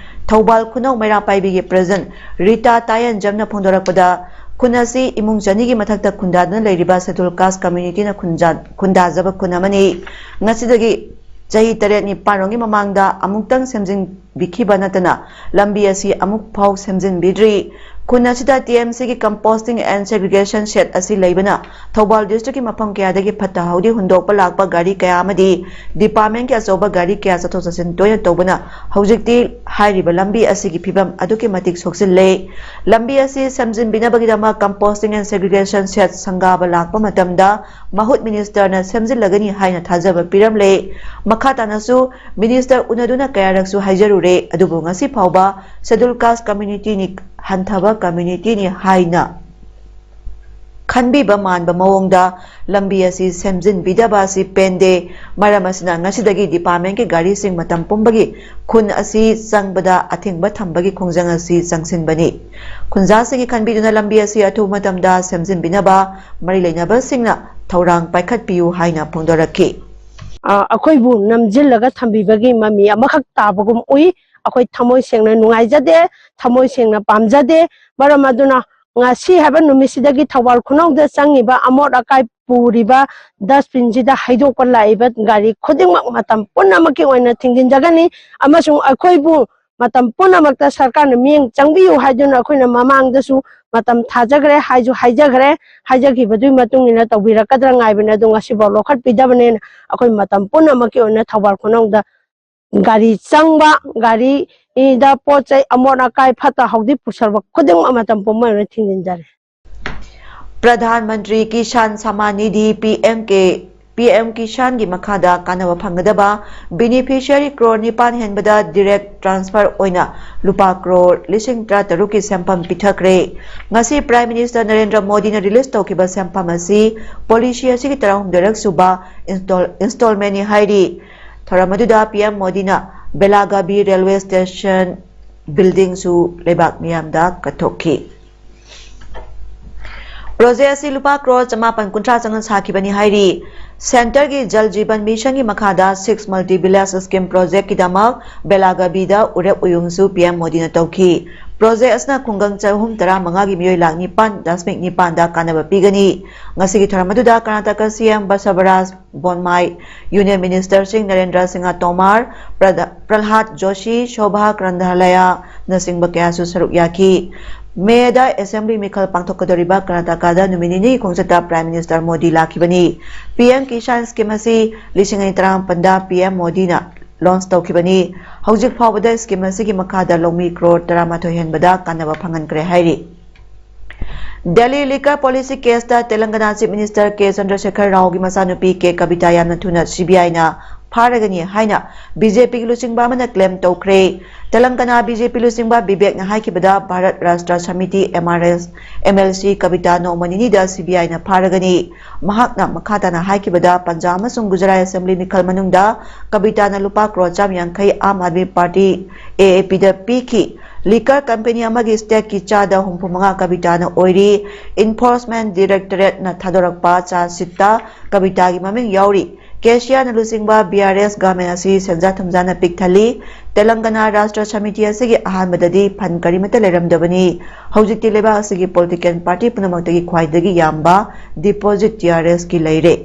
ꯊꯧꯕꯥꯜ ꯈꯨꯅꯧ ꯃꯩꯔꯥ ꯄꯥꯏꯕꯤꯒꯤ ꯄ꯭ꯔꯦꯁꯤꯗꯦꯟꯠ ꯔꯤꯇꯥ ꯇꯥꯌꯦꯟꯖꯝꯅ ꯐꯣꯡꯗꯣꯔꯛꯄꯗ, ꯈꯨꯟ ꯑꯁꯤ ꯏꯃꯨꯡ ꯆꯅꯤꯒꯤ ꯃꯊꯛꯇ ꯈꯨꯟꯗꯥꯗꯨꯅ ꯂꯩꯔꯤꯕ Scheduled Caste communityꯅ ꯈꯨꯟꯖꯥ-, ꯈꯨꯟꯗꯥꯖꯕ ꯈꯨꯟ ꯑꯃꯅꯤ꯫ ꯉꯁꯤꯗꯒꯤ ꯆꯍꯤ ꯇꯔꯦꯠ ꯅꯤꯄꯥꯜꯔꯣꯝꯒꯤ ꯃꯃꯥꯡꯗ ꯑꯃꯨꯛꯇꯪ ꯁꯦꯝꯖꯤꯟꯕꯤꯈꯤꯕ ꯅꯠꯇꯅ ꯂꯝꯕꯤ ꯑꯁꯤ ꯑꯃꯨꯛ ꯐꯥꯎ ꯁꯦꯝꯖꯤꯟꯕꯤꯗ꯭ꯔꯤ꯫ ꯈꯨꯟ ꯑꯁꯤꯗ TMCꯒꯤ composting and segregation shed ꯑꯁꯤ ꯂꯩꯕꯅ ꯊꯧꯕꯥꯜ ꯗꯤꯁꯇ꯭ꯔꯤꯛꯀꯤ ꯃꯐꯝ ꯀꯌꯥꯗꯒꯤ ꯐꯠꯇ ꯍꯥꯎꯗꯤ ꯍꯨꯟꯗꯣꯛꯄ ꯂꯥꯛꯄ ꯒꯥꯔꯤ ꯀꯌꯥ ꯑꯃꯗꯤ departmentꯀꯤ ꯑꯆꯧꯕ ꯒꯥꯔꯤ ꯀꯌꯥ ꯆꯠꯊꯣꯛ ꯆꯠꯁꯤꯟ ꯇꯣꯏꯅ ꯇꯧꯕꯅ ꯍꯧꯖꯤꯛꯇꯤ ꯍꯥꯏꯔꯤꯕ ꯂꯝꯕꯤ ꯑꯁꯤꯒꯤ ꯐꯤꯕꯝ ꯑꯗꯨꯛꯀꯤ ꯃꯇꯤꯛ ꯁꯣꯛꯆꯤꯜꯂꯦ꯫ ꯂꯝꯕꯤ ꯑꯁꯤ ꯁꯦꯝꯖꯤꯟꯕꯤꯅꯕꯒꯤꯗꯃꯛ composting and segregation shed ꯁꯪꯒꯥꯕ ꯂꯥꯛꯄ ꯃꯇꯝꯗ ꯃꯍꯨꯠ ꯃꯤꯅꯤꯁꯇꯔꯅ ꯁꯦꯝꯖꯤꯜꯂꯒꯅꯤ ꯍꯥꯏꯅ ꯊꯥꯖꯕ ꯄꯤꯔꯝꯂꯦ꯫ ꯃꯈꯥ ꯇꯥꯅꯁꯨ ꯃꯤꯅꯤꯁꯇꯔ ꯎꯅꯗꯨꯅ ꯀꯌꯥꯔꯛꯁꯨ ꯍꯥꯏꯖꯔꯨꯔꯦ, ꯑꯗꯨꯕꯨ ꯉꯁꯤ ꯐꯥꯎꯕ Scheduled Caste communityꯅꯤ, ꯍꯟꯊꯕ communityꯅꯤ ꯍꯥꯏꯅ ꯈꯟꯕꯤꯕ ꯃꯥꯟꯕ ꯃꯑꯣꯡꯗ ꯂꯝꯕꯤ ꯑꯁꯤ ꯁꯦꯝꯖꯤꯟꯕꯤꯗꯕ ꯑꯁꯤ ꯄꯦꯟꯗꯦ꯫ ꯃꯔꯝ ꯑꯁꯤꯅ ꯉꯁꯤꯗꯒꯤ departmentꯀꯤ ꯒꯥꯔꯤꯁꯤꯡ ꯃꯇꯝ ꯄꯨꯝꯕꯒꯤ ꯈꯨꯟ ꯑꯁꯤ ꯆꯪꯕꯗ ꯑꯊꯤꯡꯕ ꯊꯝꯕꯒꯤ ꯈꯣꯡꯖꯪ ꯑꯁꯤ ꯆꯪꯁꯤꯟꯕꯅꯤ꯫ ꯈꯨꯟꯖꯥꯁꯤꯡꯒꯤ ꯈꯟꯕꯤꯗꯨꯅ ꯂꯝꯕꯤ ꯑꯁꯤ ꯑꯊꯨꯕ ꯃꯇꯝꯗ ꯁꯦꯝꯖꯤꯟꯕꯤꯅꯕ ꯃꯔꯤ ꯂꯩꯅꯕꯁꯤꯡꯅ ꯊꯧꯔꯥꯡ ꯄꯥꯏꯈꯠꯄꯤꯌꯨ ꯍꯥꯏꯅ ꯐꯣꯡꯗꯣꯔꯛꯈꯤ꯫ ꯑ, ꯑꯩꯈꯣꯏꯕꯨ ꯅꯝꯖꯤꯜꯂꯒ ꯊꯝꯕꯤꯕꯒꯤ ꯃꯃꯤ ꯑꯃꯈꯛ ꯇꯥꯕꯒꯨꯝ ꯎꯏ꯫ ꯑꯩꯈꯣꯏ ꯊꯃꯣꯏ ꯁꯦꯡꯅ ꯅꯨꯡꯉꯥꯏꯖꯗꯦ, ꯊꯃꯣꯏ ꯁꯦꯡꯅ ꯄꯥꯝꯖꯗꯦ꯫ ꯃꯔꯝ ꯑꯗꯨꯅ ꯉꯁꯤ ꯍꯥꯏꯕ ꯅꯨꯃꯤꯠꯁꯤꯗꯒꯤ ꯊꯧꯕꯥꯜ ꯈꯨꯅꯧꯗ ꯆꯪꯉꯤꯕ ꯑꯃꯣꯠ ꯑꯀꯥꯏ ꯄꯨꯔꯤꯕ dustbinꯁꯤꯗ ꯍꯩꯗꯣꯛꯄ ꯂꯥꯛꯏꯕ ꯒꯥꯔꯤ ꯈꯨꯗꯤꯡꯃꯛ ꯃꯇꯝ ꯄꯨꯝꯅꯃꯛꯀꯤ ꯑꯣꯏꯅ ꯊꯤꯡꯖꯤꯟꯖꯒꯅꯤ, ꯑꯃꯁꯨꯡ ꯑꯩꯈꯣꯏꯕꯨ ꯃꯇꯝ ꯄꯨꯝꯅꯃꯛꯇ ꯁꯔꯀꯥꯔꯅ ꯃꯤꯠꯌꯦꯡ ꯆꯪꯕꯤꯌꯨ ꯍꯥꯏꯗꯨꯅ ꯑꯩꯈꯣꯏꯅ ꯃꯃꯥꯡꯗꯁꯨ ꯃꯇꯝ ꯊꯥꯖꯈ꯭ꯔꯦ, ꯍꯥꯏꯁꯨ ꯍꯥꯏꯖꯈ꯭ꯔꯦ꯫ ꯍꯥꯏꯖꯈꯤꯕꯗꯨꯒꯤ ꯃꯇꯨꯡ ꯏꯟꯅ ꯇꯧꯕꯤꯔꯛꯀꯗ꯭ꯔꯥ ꯉꯥꯏꯕꯅꯦ꯫ ꯑꯗꯣ ꯉꯁꯤꯐꯥꯎ ꯂꯧꯈꯠꯄꯤꯗꯕꯅꯦꯅ ꯑꯩꯈꯣꯏ ꯃꯇꯝ ꯄꯨꯝꯅꯃꯛꯀꯤ ꯑꯣꯏꯅ ꯊꯧꯕꯥꯜ ꯈꯨꯅꯧꯗ ꯒꯥꯔꯤ ꯆꯪꯕ, ꯒꯥꯔꯤꯗ ꯄꯣꯠ ꯆꯩ ꯑꯃꯣꯠ ꯑꯀꯥꯏ ꯐꯠꯇ ꯍꯥꯎꯗꯤ ꯄꯨꯁꯜꯂꯛꯄ ꯈꯨꯗꯤꯡꯃꯛ ꯃꯇꯝ ꯄꯨꯝꯕ ꯑꯣꯏꯅ ꯊꯤꯡꯖꯤꯟꯖꯔꯦ꯫ ꯄ꯭ꯔꯙꯥꯟ ꯃꯟꯇ꯭ꯔꯤ ꯀꯤꯁꯥꯟ ꯁꯝꯃꯥꯟ ꯅꯤꯙꯤ, ꯄꯤ ꯑꯦꯝ ꯀꯦ, ꯄꯤ ꯑꯦꯝ ꯀꯤꯁꯥꯟꯒꯤ ꯃꯈꯥꯗ ꯀꯥꯟꯅꯕ ꯐꯪꯒꯗꯕ ꯕꯦꯅꯤꯐꯤꯁꯤꯌꯔꯤ ꯀ꯭ꯔꯣꯔ ꯅꯤꯄꯥꯟ ꯍꯦꯟꯕꯗ ꯗꯤꯔꯦꯛ ꯇ꯭ꯔꯥꯟꯁꯐꯔ ꯑꯣꯏꯅ ꯂꯨꯄꯥ ꯀ꯭ꯔꯣꯔ ꯂꯤꯁꯤꯡ ꯇꯔꯥꯇꯔꯨꯛꯀꯤ ꯁꯦꯟꯐꯝ ꯄꯤꯊꯈ꯭ꯔꯦ꯫ ꯉꯁꯤ ꯄ꯭ꯔꯥꯏꯝ ꯃꯤꯅꯤꯁꯇꯔ ꯅꯔꯦꯟꯗ꯭ꯔ ꯃꯣꯗꯤꯅ ꯔꯤꯂꯤꯖ ꯇꯧꯈꯤꯕ ꯁꯦꯟꯐꯝ ꯑꯁꯤ ꯄꯣꯂꯤꯁꯤ ꯑꯁꯤꯒꯤ ꯇꯔꯥꯍꯨꯝꯗꯣꯏꯔꯛ ꯁꯨꯕ ꯏꯟꯁꯇꯣꯜ, ꯏꯟꯁꯇꯣꯜꯃꯦꯟꯅꯤ ꯍꯥꯏꯔꯤ꯫ ꯊꯧꯔꯝ ꯑꯗꯨꯗ ꯄꯤ ꯑꯦꯝ ꯃꯣꯗꯤꯅ ꯕꯦꯂꯥꯒꯥꯕꯤ ꯔꯦꯜꯋꯦ ꯁ꯭ꯇꯦꯁꯟ ꯕꯤꯜꯗꯤꯡꯁꯨ ꯂꯩꯕꯥꯛ ꯃꯤꯌꯥꯝꯗ ꯀꯠꯊꯣꯛꯈꯤ꯫ ꯄ꯭ꯔꯣꯖꯦꯛ ꯑꯁꯤ ꯂꯨꯄꯥ ꯀ꯭ꯔꯣꯔ ꯆꯃꯥꯄꯟ ꯀꯨꯟꯊ꯭ꯔꯥ ꯆꯪꯅ ꯁꯥꯈꯤꯕꯅꯤ ꯍꯥꯏꯔꯤ꯫ ꯁꯦꯟꯇꯔꯒꯤ ꯖꯜ ꯖꯤꯕꯟ ꯃꯤꯁꯟꯒꯤ ꯃꯈꯥꯗ ꯁꯤꯛꯁ ꯃꯜꯇꯤ ꯚꯤꯂꯦꯖ ꯁ꯭ꯀꯤꯝ ꯄ꯭ꯔꯣꯖꯦꯛꯀꯤꯗꯃꯛ ꯕꯦꯂꯥꯒꯥꯕꯤꯗ ꯎꯔꯦꯞ ꯎꯌꯨꯡꯁꯨ ꯄꯤ ꯑꯦꯝ ꯃꯣꯗꯤꯅ ꯇꯧꯈꯤ꯫ ꯄ꯭ꯔꯣꯖꯦꯛ ꯑꯁꯤꯅ ꯈꯨꯡꯒꯪ ꯆꯍꯨꯝ ꯇꯔꯥ ꯃꯉꯥꯒꯤ ꯃꯤꯑꯣꯏ ꯂꯥꯈ ꯅꯤꯄꯥꯟ ꯗꯁꯃꯤꯛ ꯅꯤꯄꯥꯟꯗ ꯀꯥꯟꯅꯕ ꯄꯤꯒꯅꯤ꯫ ꯉꯁꯤꯒꯤ ꯊꯧꯔꯝ ꯑꯗꯨꯗ Karnataka C M Basavaraj Bommai, union ꯃꯤꯅꯤꯁꯇꯔꯁꯤꯡ ꯅꯔꯦꯟꯗ꯭ꯔ ꯁꯤꯡꯍ ꯇꯣꯃꯥꯔ, ꯄ꯭ꯔꯗ-, ꯄ꯭ꯔꯜꯍꯥꯗ ꯖꯣꯁꯤ, ꯁꯣꯚꯥ ꯀ꯭ꯔꯟꯗꯥꯂꯌꯥꯅꯆꯤꯡꯕ ꯀꯌꯥꯁꯨ ꯁꯔꯨꯛ ꯌꯥꯈꯤ꯫ ꯃꯦꯗ ꯑꯦꯁꯦꯝꯕ꯭ꯂꯤ ꯃꯤꯈꯜ ꯄꯥꯡꯊꯣꯛꯀꯗꯧꯔꯤꯕ ꯀꯔꯅꯥꯇꯀꯥꯗ ꯅꯨꯃꯤꯠ ꯅꯤꯅꯤꯒꯤ ꯈꯣꯡꯆꯠꯇ ꯄ꯭ꯔꯥꯏꯝ ꯃꯤꯅꯤꯁꯇꯔ ꯃꯣꯗꯤ ꯂꯥꯛꯈꯤꯕꯅꯤ꯫ ꯄꯤ ꯑꯦꯝ ꯀꯤꯁꯥꯟ ꯁ꯭ꯀꯤꯝ ꯑꯁꯤ ꯂꯤꯁꯤꯡ ꯑꯅꯤ ꯇꯔꯥꯃꯥꯄꯟꯗ ꯄꯤ ꯑꯦꯝ ꯃꯣꯗꯤꯅ ꯂꯣꯟꯆ ꯇꯧꯈꯤꯕꯅꯤ꯫ ꯍꯧꯖꯤꯛ ꯐꯥꯎꯕꯗ ꯁ꯭ꯀꯤꯝ ꯑꯁꯤꯒꯤ ꯃꯈꯥꯗ ꯂꯧꯃꯤ ꯀ꯭ꯔꯣꯔ ꯇꯔꯥꯃꯥꯊꯣꯏ ꯍꯦꯟꯕꯗ ꯀꯥꯟꯅꯕ ꯐꯪꯍꯟꯈ꯭ꯔꯦ ꯍꯥꯏꯔꯤ꯫ ꯗꯦꯜꯂꯤ ꯂꯤꯀꯔ ꯄꯣꯂꯤꯁꯤ ꯀꯦꯁꯇ ꯇꯦꯂꯪꯒꯅꯥ ꯆꯤꯐ ꯃꯤꯅꯤꯁꯇꯔ ꯀꯦ ꯆꯟꯗ꯭ꯔꯁꯦꯈꯔ ꯔꯥꯎꯒꯤ ꯃꯆꯥꯅꯨꯄꯤ ꯀꯦ ꯀꯕꯤꯇꯥ ꯌꯥꯝꯅ ꯊꯨꯅ ꯁꯤ ꯕꯤ ꯑꯥꯏꯅ ꯐꯥꯔꯒꯅꯤ ꯍꯥꯏꯅ ꯕꯤ ꯖꯦ ꯄꯤꯒꯤ ꯂꯨꯆꯤꯡꯕ ꯑꯃꯅ ꯀ꯭ꯂꯦꯝ ꯇꯧꯈ꯭ꯔꯦ꯫ ꯇꯦꯂꯪꯒꯅꯥ ꯕꯤ ꯖꯦ ꯄꯤ ꯂꯨꯆꯤꯡꯕ ꯕꯤꯕꯦꯛꯅ ꯍꯥꯏꯈꯤꯕꯗ, ꯚꯥꯔꯠ ꯔꯥꯁꯇ꯭ꯔ ꯁꯃꯤꯇꯤ, ꯑꯦꯝ ꯑꯥꯔ ꯑꯦꯁ, ꯑꯦꯝ ꯑꯦꯜ ꯁꯤ ꯀꯕꯤꯇꯥ ꯅꯣꯡꯃ ꯅꯤꯅꯤꯗ ꯁꯤ ꯕꯤ ꯑꯥꯏꯅ ꯐꯥꯔꯒꯅꯤ꯫ ꯃꯍꯥꯛꯅ ꯃꯈꯥ ꯇꯥꯅ ꯍꯥꯏꯈꯤꯕꯗ, ꯄꯟꯖꯥꯕ ꯑꯃꯁꯨꯡ ꯒꯨꯖꯔꯥꯠ ꯑꯦꯁꯦꯝꯕ꯭ꯂꯤ ꯃꯤꯈꯜ ꯃꯅꯨꯡꯗ ꯀꯕꯤꯇꯥꯅ ꯂꯨꯄꯥ ꯀ꯭ꯔꯣꯔ ꯆꯥꯝ ꯌꯥꯡꯈꯩ ꯑꯥꯝ ꯑꯥꯗꯃꯤ ꯄꯥꯔꯇꯤ, ꯑꯦ ꯑꯦ ꯄꯤꯗ ꯄꯤꯈꯤ꯫ ꯂꯤꯀꯔ ꯀꯝꯄꯦꯅꯤ ꯑꯃꯒꯤ ꯁ꯭ꯇꯦꯛꯀꯤ ꯆꯥꯗ ꯍꯨꯝꯐꯨ ꯃꯉꯥ ꯀꯕꯤꯇꯥꯅ ꯑꯣꯏꯔꯤ꯫ ꯏꯟꯐꯣꯔꯁꯃꯦꯟ ꯗꯤꯔꯦꯛꯇꯣꯔꯦꯠꯅ ꯊꯥꯗꯣꯔꯛꯄ ꯆꯥꯔꯖ ꯁꯤꯠꯇ ꯀꯕꯤꯇꯥꯒꯤ ꯃꯃꯤꯡ ꯌꯥꯎꯔꯤ꯫ ꯀꯦꯁꯤꯌꯥꯅ ꯂꯨꯆꯤꯡꯕ ꯕꯤ ꯑꯥꯔ ꯑꯦꯁ ꯒꯚꯔꯟꯃꯦꯟꯠ ꯑꯁꯤ ꯁꯦꯟꯖꯥ ꯊꯨꯝꯖꯥꯅ ꯄꯤꯛ ꯊꯜꯂꯤ꯫ ꯇꯦꯂꯪꯒꯅꯥ ꯔꯥꯁꯇ꯭ꯔ ꯁꯃꯤꯇꯤ ꯑꯁꯤꯒꯤ ꯑꯍꯥꯟꯕꯗꯗꯤ ꯐꯟ ꯀꯔꯤꯃꯠꯇ ꯂꯩꯔꯝꯗꯕꯅꯤ꯫ ꯍꯧꯖꯤꯛꯇꯤ ꯂꯩꯕꯥꯛ ꯑꯁꯤꯒꯤ ꯄꯣꯂꯤꯇꯤꯀꯦꯜ ꯄꯥꯔꯇꯤ ꯄꯨꯝꯅꯃꯛꯇꯒꯤ ꯈ꯭ꯋꯥꯏꯗꯒꯤ ꯌꯥꯝꯕ ꯗꯤꯄꯣꯖꯤꯠ ꯇꯤ ꯑꯥꯔ ꯑꯦꯁꯀꯤ ꯂꯩꯔꯦ꯫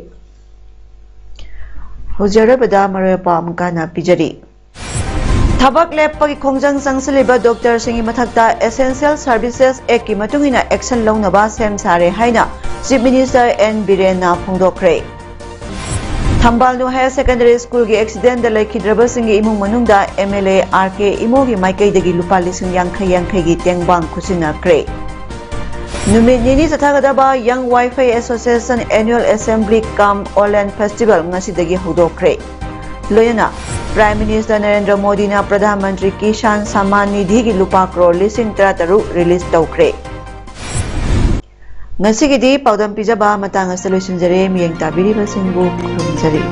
ꯍꯧꯖꯤꯛ ꯑꯔꯣꯏꯕꯗ ꯃꯔꯨꯑꯣꯏꯕ ꯄꯥꯎ ꯑꯃꯨꯛꯀ ꯍꯟꯅ ꯄꯤꯖꯔꯤ꯫ ꯊꯕꯛ ꯂꯦꯞꯄꯒꯤ ꯈꯣꯡꯖꯪ ꯆꯪꯁꯤꯜꯂꯤꯕ ꯗꯣꯛꯇꯔꯁꯤꯡꯒꯤ ꯃꯊꯛꯇ Essential Services Actꯀꯤ ꯃꯇꯨꯡ ꯏꯟꯅ action ꯂꯧꯅꯕ ꯁꯦꯝ ꯁꯥꯔꯦ ꯍꯥꯏꯅ Chief Minister N ꯕꯤꯔꯦꯟꯅ ꯐꯣꯡꯗꯣꯛꯈ꯭ꯔꯦ꯫ ꯊꯝꯕꯥꯜꯅꯨ Higher Secondary Schoolꯒꯤ accidentꯇ ꯂꯩꯈꯤꯗ꯭ꯔꯕꯁꯤꯡꯒꯤ ꯏꯃꯨꯡ ꯃꯅꯨꯡꯗ MLA RK ꯏꯃꯣꯒꯤ ꯃꯥꯏꯀꯩꯗꯒꯤ ꯂꯨꯄꯥ ꯂꯤꯁꯤꯡ ꯌꯥꯡꯈꯩ ꯌꯥꯡꯈꯩꯒꯤ ꯇꯦꯡꯕꯥꯡ ꯈꯨꯠꯁꯤꯟꯅꯈ꯭ꯔꯦ꯫ ꯅꯨꯃꯤꯠ ꯅꯤꯅꯤ ꯆꯠꯊꯒꯗꯕ Young Vaiphei Association Annual Assembly cum Online Festival ꯉꯁꯤꯗꯒꯤ ꯍꯧꯗꯣꯛꯈ꯭ꯔꯦ꯫ ꯂꯣꯏꯅꯅ Prime Minister ꯅꯔꯦꯟꯗ꯭ꯔ ꯃꯣꯗꯤꯅ ꯄ꯭ꯔꯙꯥꯟ ꯃꯟꯇ꯭ꯔꯤ ꯀꯤꯁꯥꯟ ꯁꯝꯃꯥꯟ ꯅꯤꯙꯤꯒꯤ ꯂꯨꯄꯥ ꯀ꯭ꯔꯣꯔ ꯂꯤꯁꯤꯡ ꯇꯔꯥ ꯇꯔꯨꯛ release ꯇꯧꯈ꯭ꯔꯦ꯫ ꯉꯁꯤꯒꯤꯗꯤ ꯄꯥꯎꯗꯝ ꯄꯤꯖꯕ ꯃꯇꯥꯡ ꯑꯁꯤꯗ ꯂꯣꯏꯁꯤꯟꯖꯔꯦ꯫ ꯃꯤꯠꯌꯦꯡ ꯇꯥꯕꯤꯔꯤꯕꯁꯤꯡꯕꯨ ꯈꯨꯔꯨꯝꯖꯔꯤ꯫